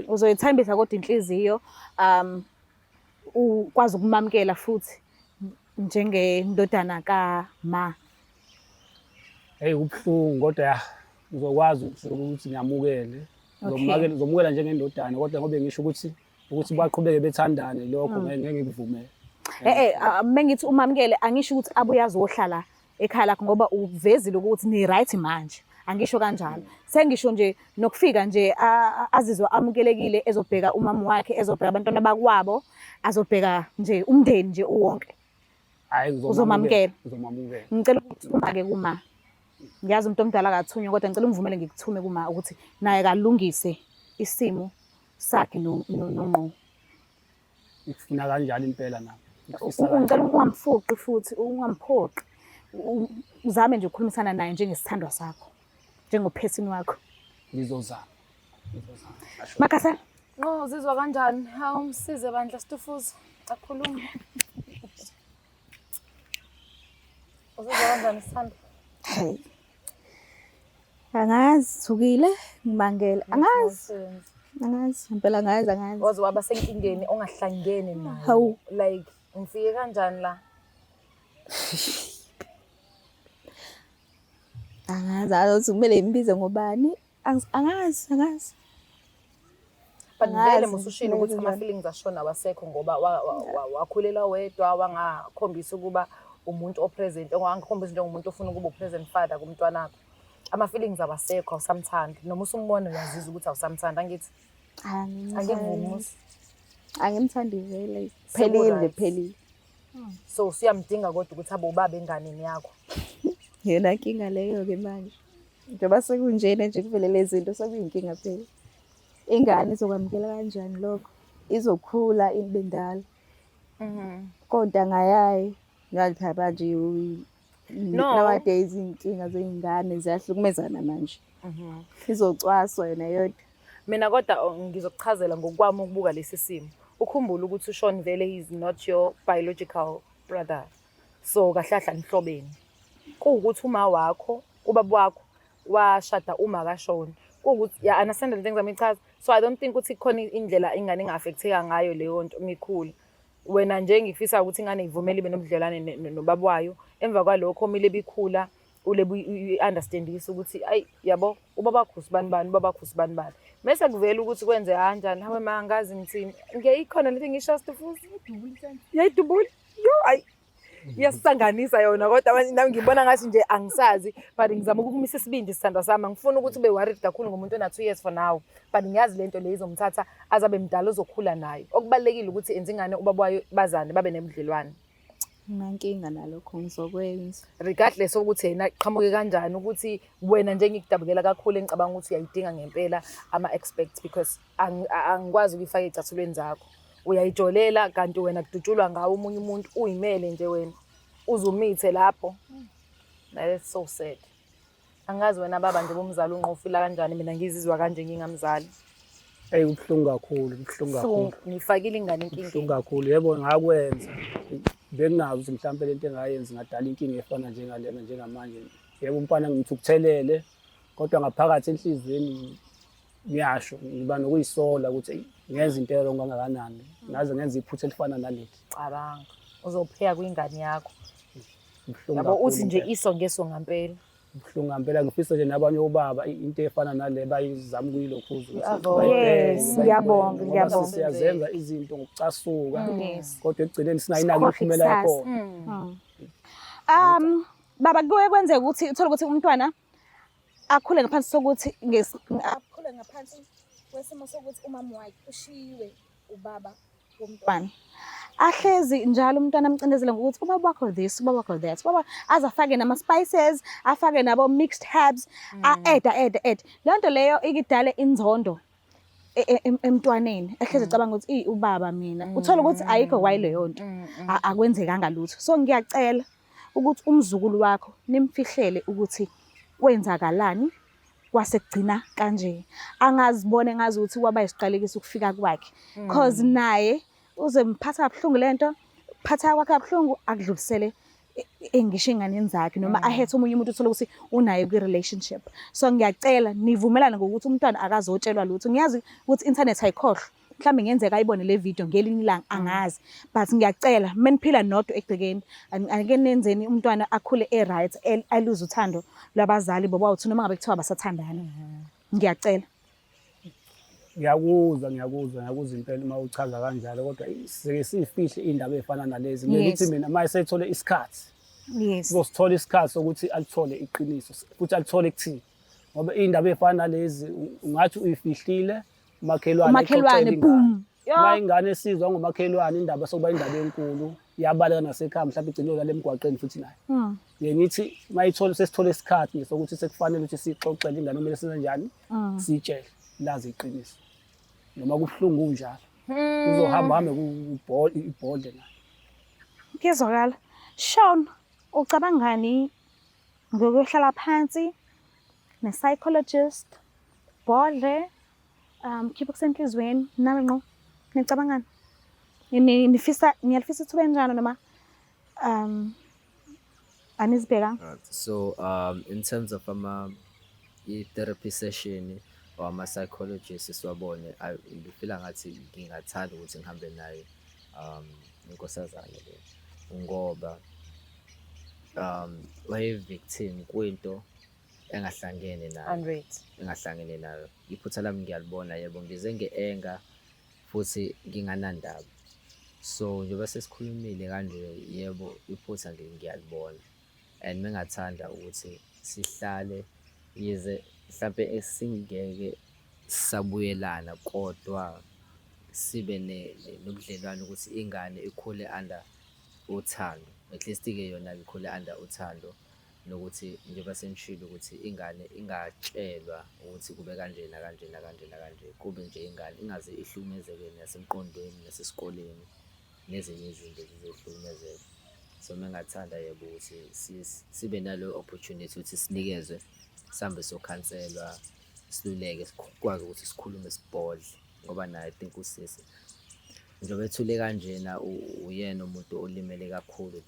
Uzoyithambisa kodwa inhliziyo, ukwazi ukumamukela futhi njengendodana kama. Hey, kubuhlungu kodwa ya ngizokwazi ukuthi ngiyamukele. Ngizomukela, ngizomukela njengendodana, kodwa ngoba ngisho ukuthi Ukuthi baqhubeke bethandane lokho ngeke ngikuvumele. Mengithi umamukele angisho ukuthi abuye azohlala ekhaya lakho ngoba uvezile ukuthi ni right manje. Angisho kanjalo. Sengisho nje nokufika nje azizwe amukelekile ezobheka umama wakhe, ezobheka abantwana bakwabo, azobheka nje umndeni nje uwonke. Hhayi Uzomamukela. Ngizomamukela. Ngicela ukuthuma-ke kuma. Ngiyazi umuntu omdala akathunywa kodwa ngicela ungivumele ngikuthume kuma ukuthi naye kalungise isimo sakhe noNgqo. Ngifuna kanjalo impela nami. Ngifisa kanjalo. Ngicela ungamfuqi futhi ungamphoqi. Uzame nje ukukhulumisana naye njengesithandwa sakho. Njengophesini wakho. Ngizozama. Ngizozama. Asho. Makasa, Nqo uzizwa kanjani? Hawu umsize bandla Stufuza. Akhulume. Uzizwa kanjani sithando? Hey. Angazi, thukile, ngimangele. Angazi, angazi, impela angazi, angazi. Waze waba senkingeni ongahlangene nayo. Hawu. Like ngifike kanjani la? Angazi, angazi kumele ngimbize ngobani. Angazi, angazi. But vele Angazi, musushilo ukuthi kumele kanjani. ama-feelings ashona awasekho ngoba wakhulela wedwa wangakhombisa ukuba umuntu o-present, wangakhombisa njengomuntu ofuna ukuba u-present father kumntwanakho. Ama-feelings awasekho, awusamthandi. Noma usumbona uyazizwa ukuthi awusamthandi, angithi? Angivumi musi. Angimthandi vele. Phelile nje, phelile. So usuyamdinga kodwa ukuthi abe ubaba enganeni yakho. Yona nkinga leyo-ke manje. Njengoba sekunjena nje kuvele lezi zinto sekuyinkinga phela. Ingane izokwamukela kanjani lokho? Izokhula ibe ndala. Kontanga yayo. Ngathi phela manje No. nowadays iy'nkinga zey'ngane ziyahlukumezana manje. Izocwaswa yona yodwa. Mina kodwa oh, ngizokuchazela ngokwami ukubuka lesi simo. Ukhumbule ukuthi uShawn vele he is not your biological brother. So kahle kahle anihlobene. Kuwukuthi uma wakho, ubaba wakho washada uma kaShawn. Kuwukuthi ya understand lento engizama ichaza. So I don't think ukuthi khona indlela ingane enga-affecteka ngayo leyo nto mikhulu. Wena nje ngifisa ukuthi ingane ivumele ibe nobudlelwane nobaba wayo. Emva kwalokho uma ilebi ikhula ulebu i-understandisa ukuthi ayi yabo ubaba wakho usibani bani, ubaba wakho usibani bani. Mese kuvela ukuthi kwenze kanjani, hawe ma angazi ngithini. Ngiyayikhona lento engisho Stufuza. Iyayidubula. Yo ayi iyasisanganisa yona kodwa manje nami ngibona ngathi nje angisazi but ngizama ukukumisa isibindi sithandwa sami. Angifuni ukuthi ube worried kakhulu ngomuntu ona 2 years for now but ngiyazi lento le izomthatha azabe mdala uzokhula nayo. Okubalulekile ukuthi enze ingane ubaba wayo bazane babe nebudlelwane. Nginankinga nalokho ngizokwenza. Regardless ukuthi yena qhamuke kanjani ukuthi wena nje ngikudabukela kakhulu engicabanga ukuthi uyayidinga ngempela ama-experts because angikwazi ukuyifaka ey'cathulweni zakho. Uyayijolela kanti wena kudutshulwa ngawo omunye umuntu uyimele nje wena uzumithe lapho. That is so sad. Angazi wena baba nje bomzali unqofila kanjani, mina ngizizwa kanje ngingamzali. Eyi kubuhlungu kakhulu, kubuhlungu kakhulu. Buhlungu, ngifakile ingane enkingeni. Kubuhlungu kakhulu. Yebo ngakwenza. Bengingazi ukuthi mhlawumbe lento engayenza ingadala inkinga efana njengalena njengamanje. Yebo umfana ngimthukuthelele kodwa ngaphakathi enhliziyweni ngiyasho ngiba nokuyisola ukuthi eyi ngenza into ewrong kangakanani. Ngaze ngenza iphutha elifana naleli. Cabanga, uzopheka kwingane yakho. Kubuhlungu Yabo kakhulu uthi nje impela. iso ngeso ngampela. Kubuhlungu ngampela ngifisa nje nabanye obaba into efana nale bayizama ukuyilokhuza ukuthi I-avoid. bayibheke, Yes, bayibheke, ngiyabonga, ngoba ngiyabonga. siyazenza izinto ngokucasuka Yes. kodwa ekugcineni singayinaki Sikhohlwe imiphumela ikusasa. yakhona. Baba kuye kwenzeka ukuthi uthole ukuthi umntwana akhule ngaphansi sokuthi akhule ngaphansi kwesimo sokuthi umama wakhe ushiyiwe ubaba womntwana. Ahlezi njalo umntwana amcindezele ngokuthi ubaba wakho this, ubaba wakho that. Ubaba aze afake nama-spices, afake nabo mixed herbs, a-add, add, add. Leyo nto leyo ikidale inzondo emntwaneni. Ehlezi ecabanga ukuthi eyi ubaba mina. Uthole ukuthi ayikho kwayi leyo nto. Akwenzekanga lutho. So ngiyacela ukuthi umzukulu wakho nimfihlele ukuthi kwenzakalani kwase kugcina kanje. Angazibone ngazi ukuthi kwaba isiqalekiso ukufika kwakhe. Cause naye uzemphatha kabuhlungu lento, phatha kwakhe kabuhlungu akudlulisele ngisho ey'nganeni zakhe noma ahethe omunye umuntu uthole ukuthi unaye kwi-relationship. So ngiyacela nivumelane ngokuthi umntwana akazotshelwa lutho. Ngiyazi ukuthi internet ayikhohlwa. Mhlawumbe ngenzeka ayibone le video ngelinye ilanga angazi. But ngiyacela meniphila nodwa egcekeni ake nenzeni umntwana akhule e-right, aluze uthando lwabazali bobawuthi noma ngabe kuthiwa abasathandani. Ngiyacela. Ngiyakuzwa, ngiyakuzwa, ngiyakuzwa impela uma uchaza kanjalo, kodwa sike siyifihle iy'ndaba ey'fana nalezi. Ngeke ngithi mina uma esethole isikhathi, uzosithola isikhathi sokuthi alithole iqiniso futhi alithole kuthina, ngoba iy'ndaba ey'fana nalezi ungathi uyifihlile umakhelwane, Umakhelwane, ayixoxele ingane. Boom. Yo. Uma ingane esizwa ngomakhelwane indaba sokuba indaba enkulu, iyabaleka nasekhaya, mhlawumbe igcine yolala emgwaqeni futhi nayo. Ngiye ngithi uma ithole, sesithole isikhathi nje sokuthi sekufanele ukuthi siyixoxele ingane, kumele senze njani, siyitshele lazi iqiniso noma kubuhlungu kunjalo, uzohamba hambe ibhodle nayo. Kuyezwakala. Sean, ucabangani ngokuyohlala phansi ne-psychologist, bodle, khipha kusenhliziyweni nawe ngqo, nicabangani? Nifisa, niyalifisa ithuba elinjalo noma anizibhekanga? Right. So in terms of ama i-therapy session or ama-psychologist siwabone, ngifila ngathi ngingathanda ukuthi ngihambe naye inkosazane le, ngoba waye-victim kwinto engahlangene nayo. Unrate. Engahlangene nayo. Iphutha lami ngiyalibona, yebo, ngize nge-anger futhi nginganandaba. So njengoba sesikhulumile kanje, yebo, iphutha ngiyalibona and mengathanda ukuthi sihlale, yize mhlampe esingeke sabuyelana, kodwa sibe nobudlelwane ukuthi ingane ikhule under uthando, at least-ke yona ikhule under uthando, nokuthi njengoba senishilo ukuthi ingane ingatshelwa ukuthi kube kanje nakanje nakanje nakanje, kube nje ingane ingaze ihlukumezeke nasemqondweni nasesikoleni nezinye izinto zizohlukumezeka. So mengathanda, yebo, ukuthi sibe naleyo opportunity ukuthi sinikezwe, sihambe sokhanselwa, siluleke, sikwazi ukuthi sikhulume, sibhodle, ngoba naye I think usisi njengoba ethule kanjena uyena umuntu olimele kakhulu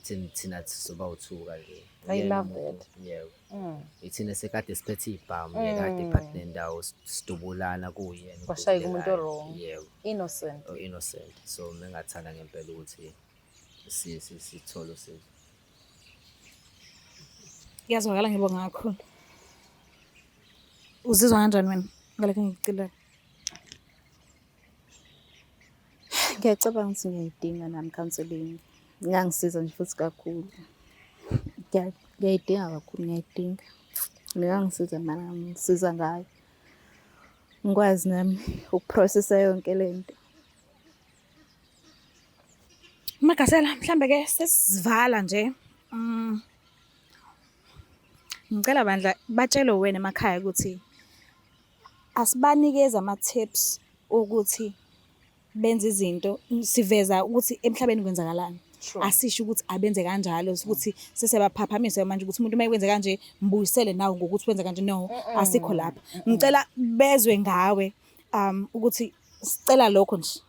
than thina sizoba u-two kanje. I Uyena love umuntu, that. Yebo. Ithina sekade siphethe iy'bhamu, yena kade phakathi nendawo sidubulana, kuyena Kwashayeka umuntu odubulekayo. o-wrong. Yebo. Innocent. Oh, innocent. So mengathanda ngempela ukuthi sithole usizo. Kuyazwakala, ngibonga kakhulu. Uzizwa kanjani wena ngalokho engikucelile? Ngiyacabanga ukuthi ngiyayidinga nami counselling. Ingangisiza nje futhi kakhulu. Ngiyayidinga kakhulu, ngiyayidinga. Ingangisiza mana ngisiza ngayo. Ngikwazi nami ukuprocessa yonke lento. Magasela, mhlambe ke sesivala nje. Ngicela bandla batshele wena emakhaya ukuthi asibanikeze ama-tips ukuthi benze izinto, siveza ukuthi emhlabeni kwenzakalani. Asisho ukuthi abenze kanjalo, ukuthi sesiyabaphaphamiswa manje ukuthi umuntu uma ekwenze kanje mbuyisele nawe ngokuthi wenze kanje. No, asikho lapha. Ngicela bezwe ngawe ukuthi sicela lokho nje.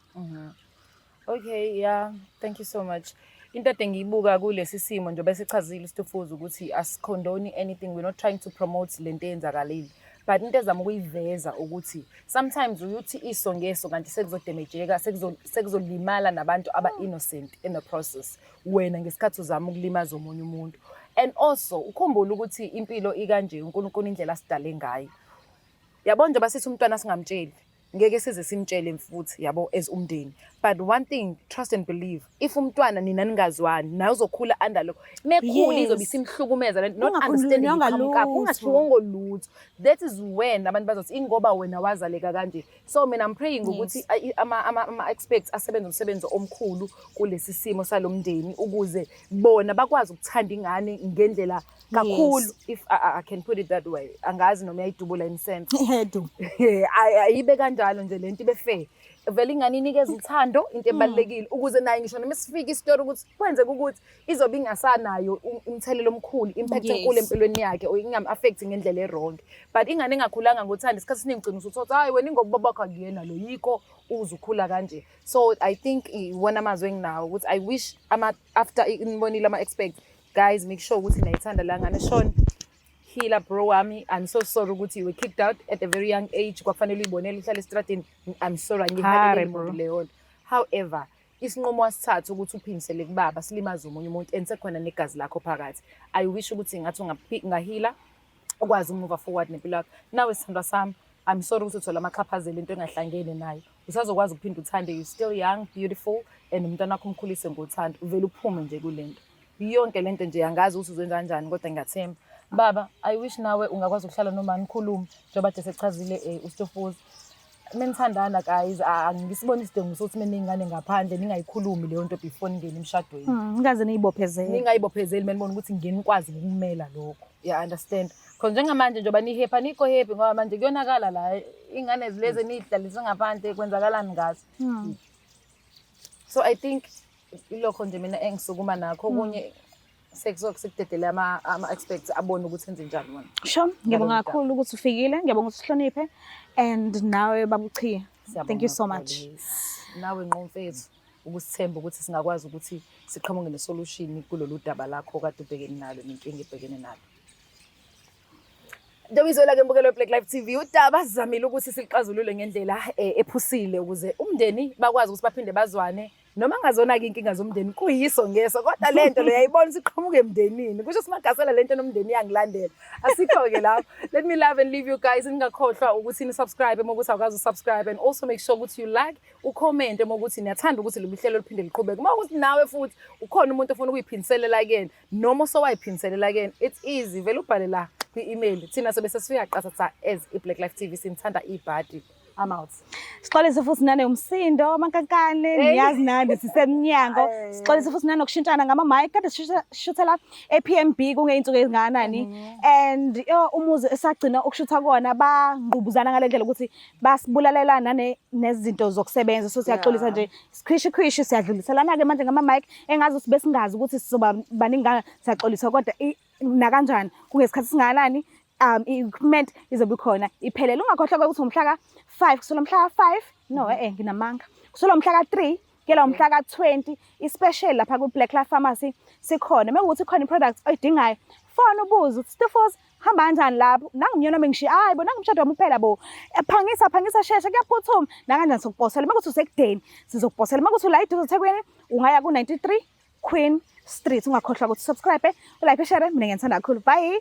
Okay, yeah, thank you so much. Into ade ngiyibuka kulesi simo, njengoba sichazile isitufuza ukuthi asicondone anything, we're not trying to promote lento eyenzakalile. But into ezama ukuyiveza ukuthi sometimes uyuthi iso ngeso kanti sekuzodamageka, sekuzolimala nabantu aba innocent in the process. Wena ngesikhathi uzama ukulimaza omunye umuntu. And also ukhumbule ukuthi impilo ikanje, uNkulunkulu indlela asidale ngayo. Yabo, njengoba sithi umntwana singamtsheli, ngeke size simtshele futhi, yabo, as umndeni. But one thing, trust and believe, if umntwana nina ningazwani naye, uzokhula under lokho. Mekhula izobe isimhlukumeza lento, not understanding Ungakhulunywa iqhamuka, ngalutho. Ungashiwongo lutho. That is when abantu bazothi ingoba wena wazaleka kanje. So mina I'm praying ukuthi ama-experts asebenze umsebenzi omkhulu kulesi simo salomndeni ukuze bona bakwazi ukuthanda ingane ngendlela kakhulu, if I can put it that way. Angazi noma iyayidubula in sense. Hedu. Ayibe kanjalo nje lento, ibe fair vele, ingane inikeza uthando, into ebalulekile, ukuze naye ngisho noma isifika isitori ukuthi kwenzeka ukuthi izobe ingasanayo umthelelo omkhulu, impact enkulu empilweni yakhe, or ingam-affect ngendlela e-wrong. But ingane engakhulanga ngothando, isikhathi esiningi ugcina usuthola, hayi wena, ingoba ubaba wakho akuyena lo, yikho uze ukhula kanje. So I think iwona amazwi enginawo ukuthi I wish ama after nibonile ama-experts, guys, make sure ukuthi niyayithanda la ngane. Sean, healer bro wami, I'm so sorry ukuthi you were kicked out at a very young age, kwakufanele uyibonele uhlale estradini. I'm sorry, angihaleleli Hare, bro. muntu leyo nto. However, isinqumo wasithatha ukuthi uphindisele kubaba silimaze omunye umuntu and sekhona negazi lakho phakathi. I wish ukuthi ngathi ungahila, ukwazi ukumove forward nempilo yakho. Nawe sithandwa sami, I'm sorry ukuthi uthola amaxhaphazelo into engahlangene nayo. Usazokwazi ukuphinda uthande, you still young, beautiful, and umntwana wakho umkhulise ngothando. Uvele uphume nje kulento. Yonke lento nje angazi ukuthi uzenza kanjani, kodwa ngiyathemba. Baba, I wish nawe ungakwazi ukuhlala noma nikhulume njengoba kade sechazile uStofuza. Menithandana guys, angisiboni isidingo sokuthi meningane ngaphandle ningayikhulumi leyo nto before ningene emshadweni. Ningaze niyibophezele. Ningayibophezeli menibona ukuthi ngenikwazi ukumela lokho. Yeah, understand. Because njengamanje njengoba ni-happy, anikho happy ngoba manje kuyonakala la, ingane lezi eniy'hlalise ngaphandle kwenzakalani ngazo. So I think ilokho nje mina engisukuma nakho, okunye sekuzoke sikudedele ama-experts abone ukuthi enze njani wona. Sure, ngiyabonga Ngalolu kakhulu ukuthi ufikile, ngiyabonga ukuthi uhloniphe and nawe baba uChiya. Thank you so much. Nawe Nqomfethu, ukusithemba ukuthi singakwazi ukuthi siqhamuke ne-solution kulolu daba lakho kade ubhekene nalo nenkinga ebhekene nalo. Njengoba izwela-ke mbukelo we-Black Life TV, udaba sizamile ukuthi silixazulule ngendlela ephusile ukuze umndeni bakwazi ukuthi baphinde bazwane, noma ngazona-ke iy'nkinga zomndeni kuyiso ngeso, kodwa le nto le yayibona ukuthi iqhamuka emndenini, kusho simagasela le nto nomndeni iyangilandela. Asikho-ke lapho. Let me love and leave you guys. Ningakhohlwa ukuthi ni-subscribe uma ukuthi awukazi usubscribe, and also make sure ukuthi you like, ucommente uma ukuthi niyathanda ukuthi lolu hlelo luphinde liqhubeke. Uma ukuthi nawe futhi ukhona umuntu ofuna ukuyiphindiselela kuyena noma osowayiphindiselela kuyena, it's easy, vele ubhale la kwi-email, thina sobe sesifika qathatha as i-Black Life TV. Sinithanda ibhadi. I'm out. Sixolise futhi nane umsindo mankankane, niyazi nani sisemnyango. Sixolise futhi nanokushintshana ngama mic, kade sishuthela e-PMB kungeyinsuku ezingakanani, and yo umuzi esagcina ukushutha kona bangqubuzana ngale ndlela ukuthi basibulalela nane nezinto zokusebenza, so siyaxolisa nje, sikhwishi khwishi siyadluliselana ke manje ngama mic engazi ukuthi besingazi ukuthi sizoba baningi kangaka. Siyaxolisa, kodwa nakanjani kungesikhathi singakanani i-equipment izobe ikhona iphelele. Ungakhohlwa ukuthi ngomhla ka-5, kusukela mhla ka-5, no nginamanga, kusukela mhla ka-3 kuyela umhla ka-20, i-special lapha ku-Black Life Pharmacy sikhona. Uma kuwukuthi khona i-product oyidingayo, fona ubuze ukuthi Stefos hamba kanjani lapho, nangumyeni wami ngishiya, hayi bo, nangumshado wami uphela bo. Phangisa phangisa, shesha, kuyaphuthuma. Nakanjani sokuposela, uma kuthi usekudeni sizokuposela, uma kuthi ula eduze eThekwini ungaya ku-93 Queen Street. Ungakhohlwa ukuthi subscribe, ulike, share. Mina ngiyathanda kakhulu, bye.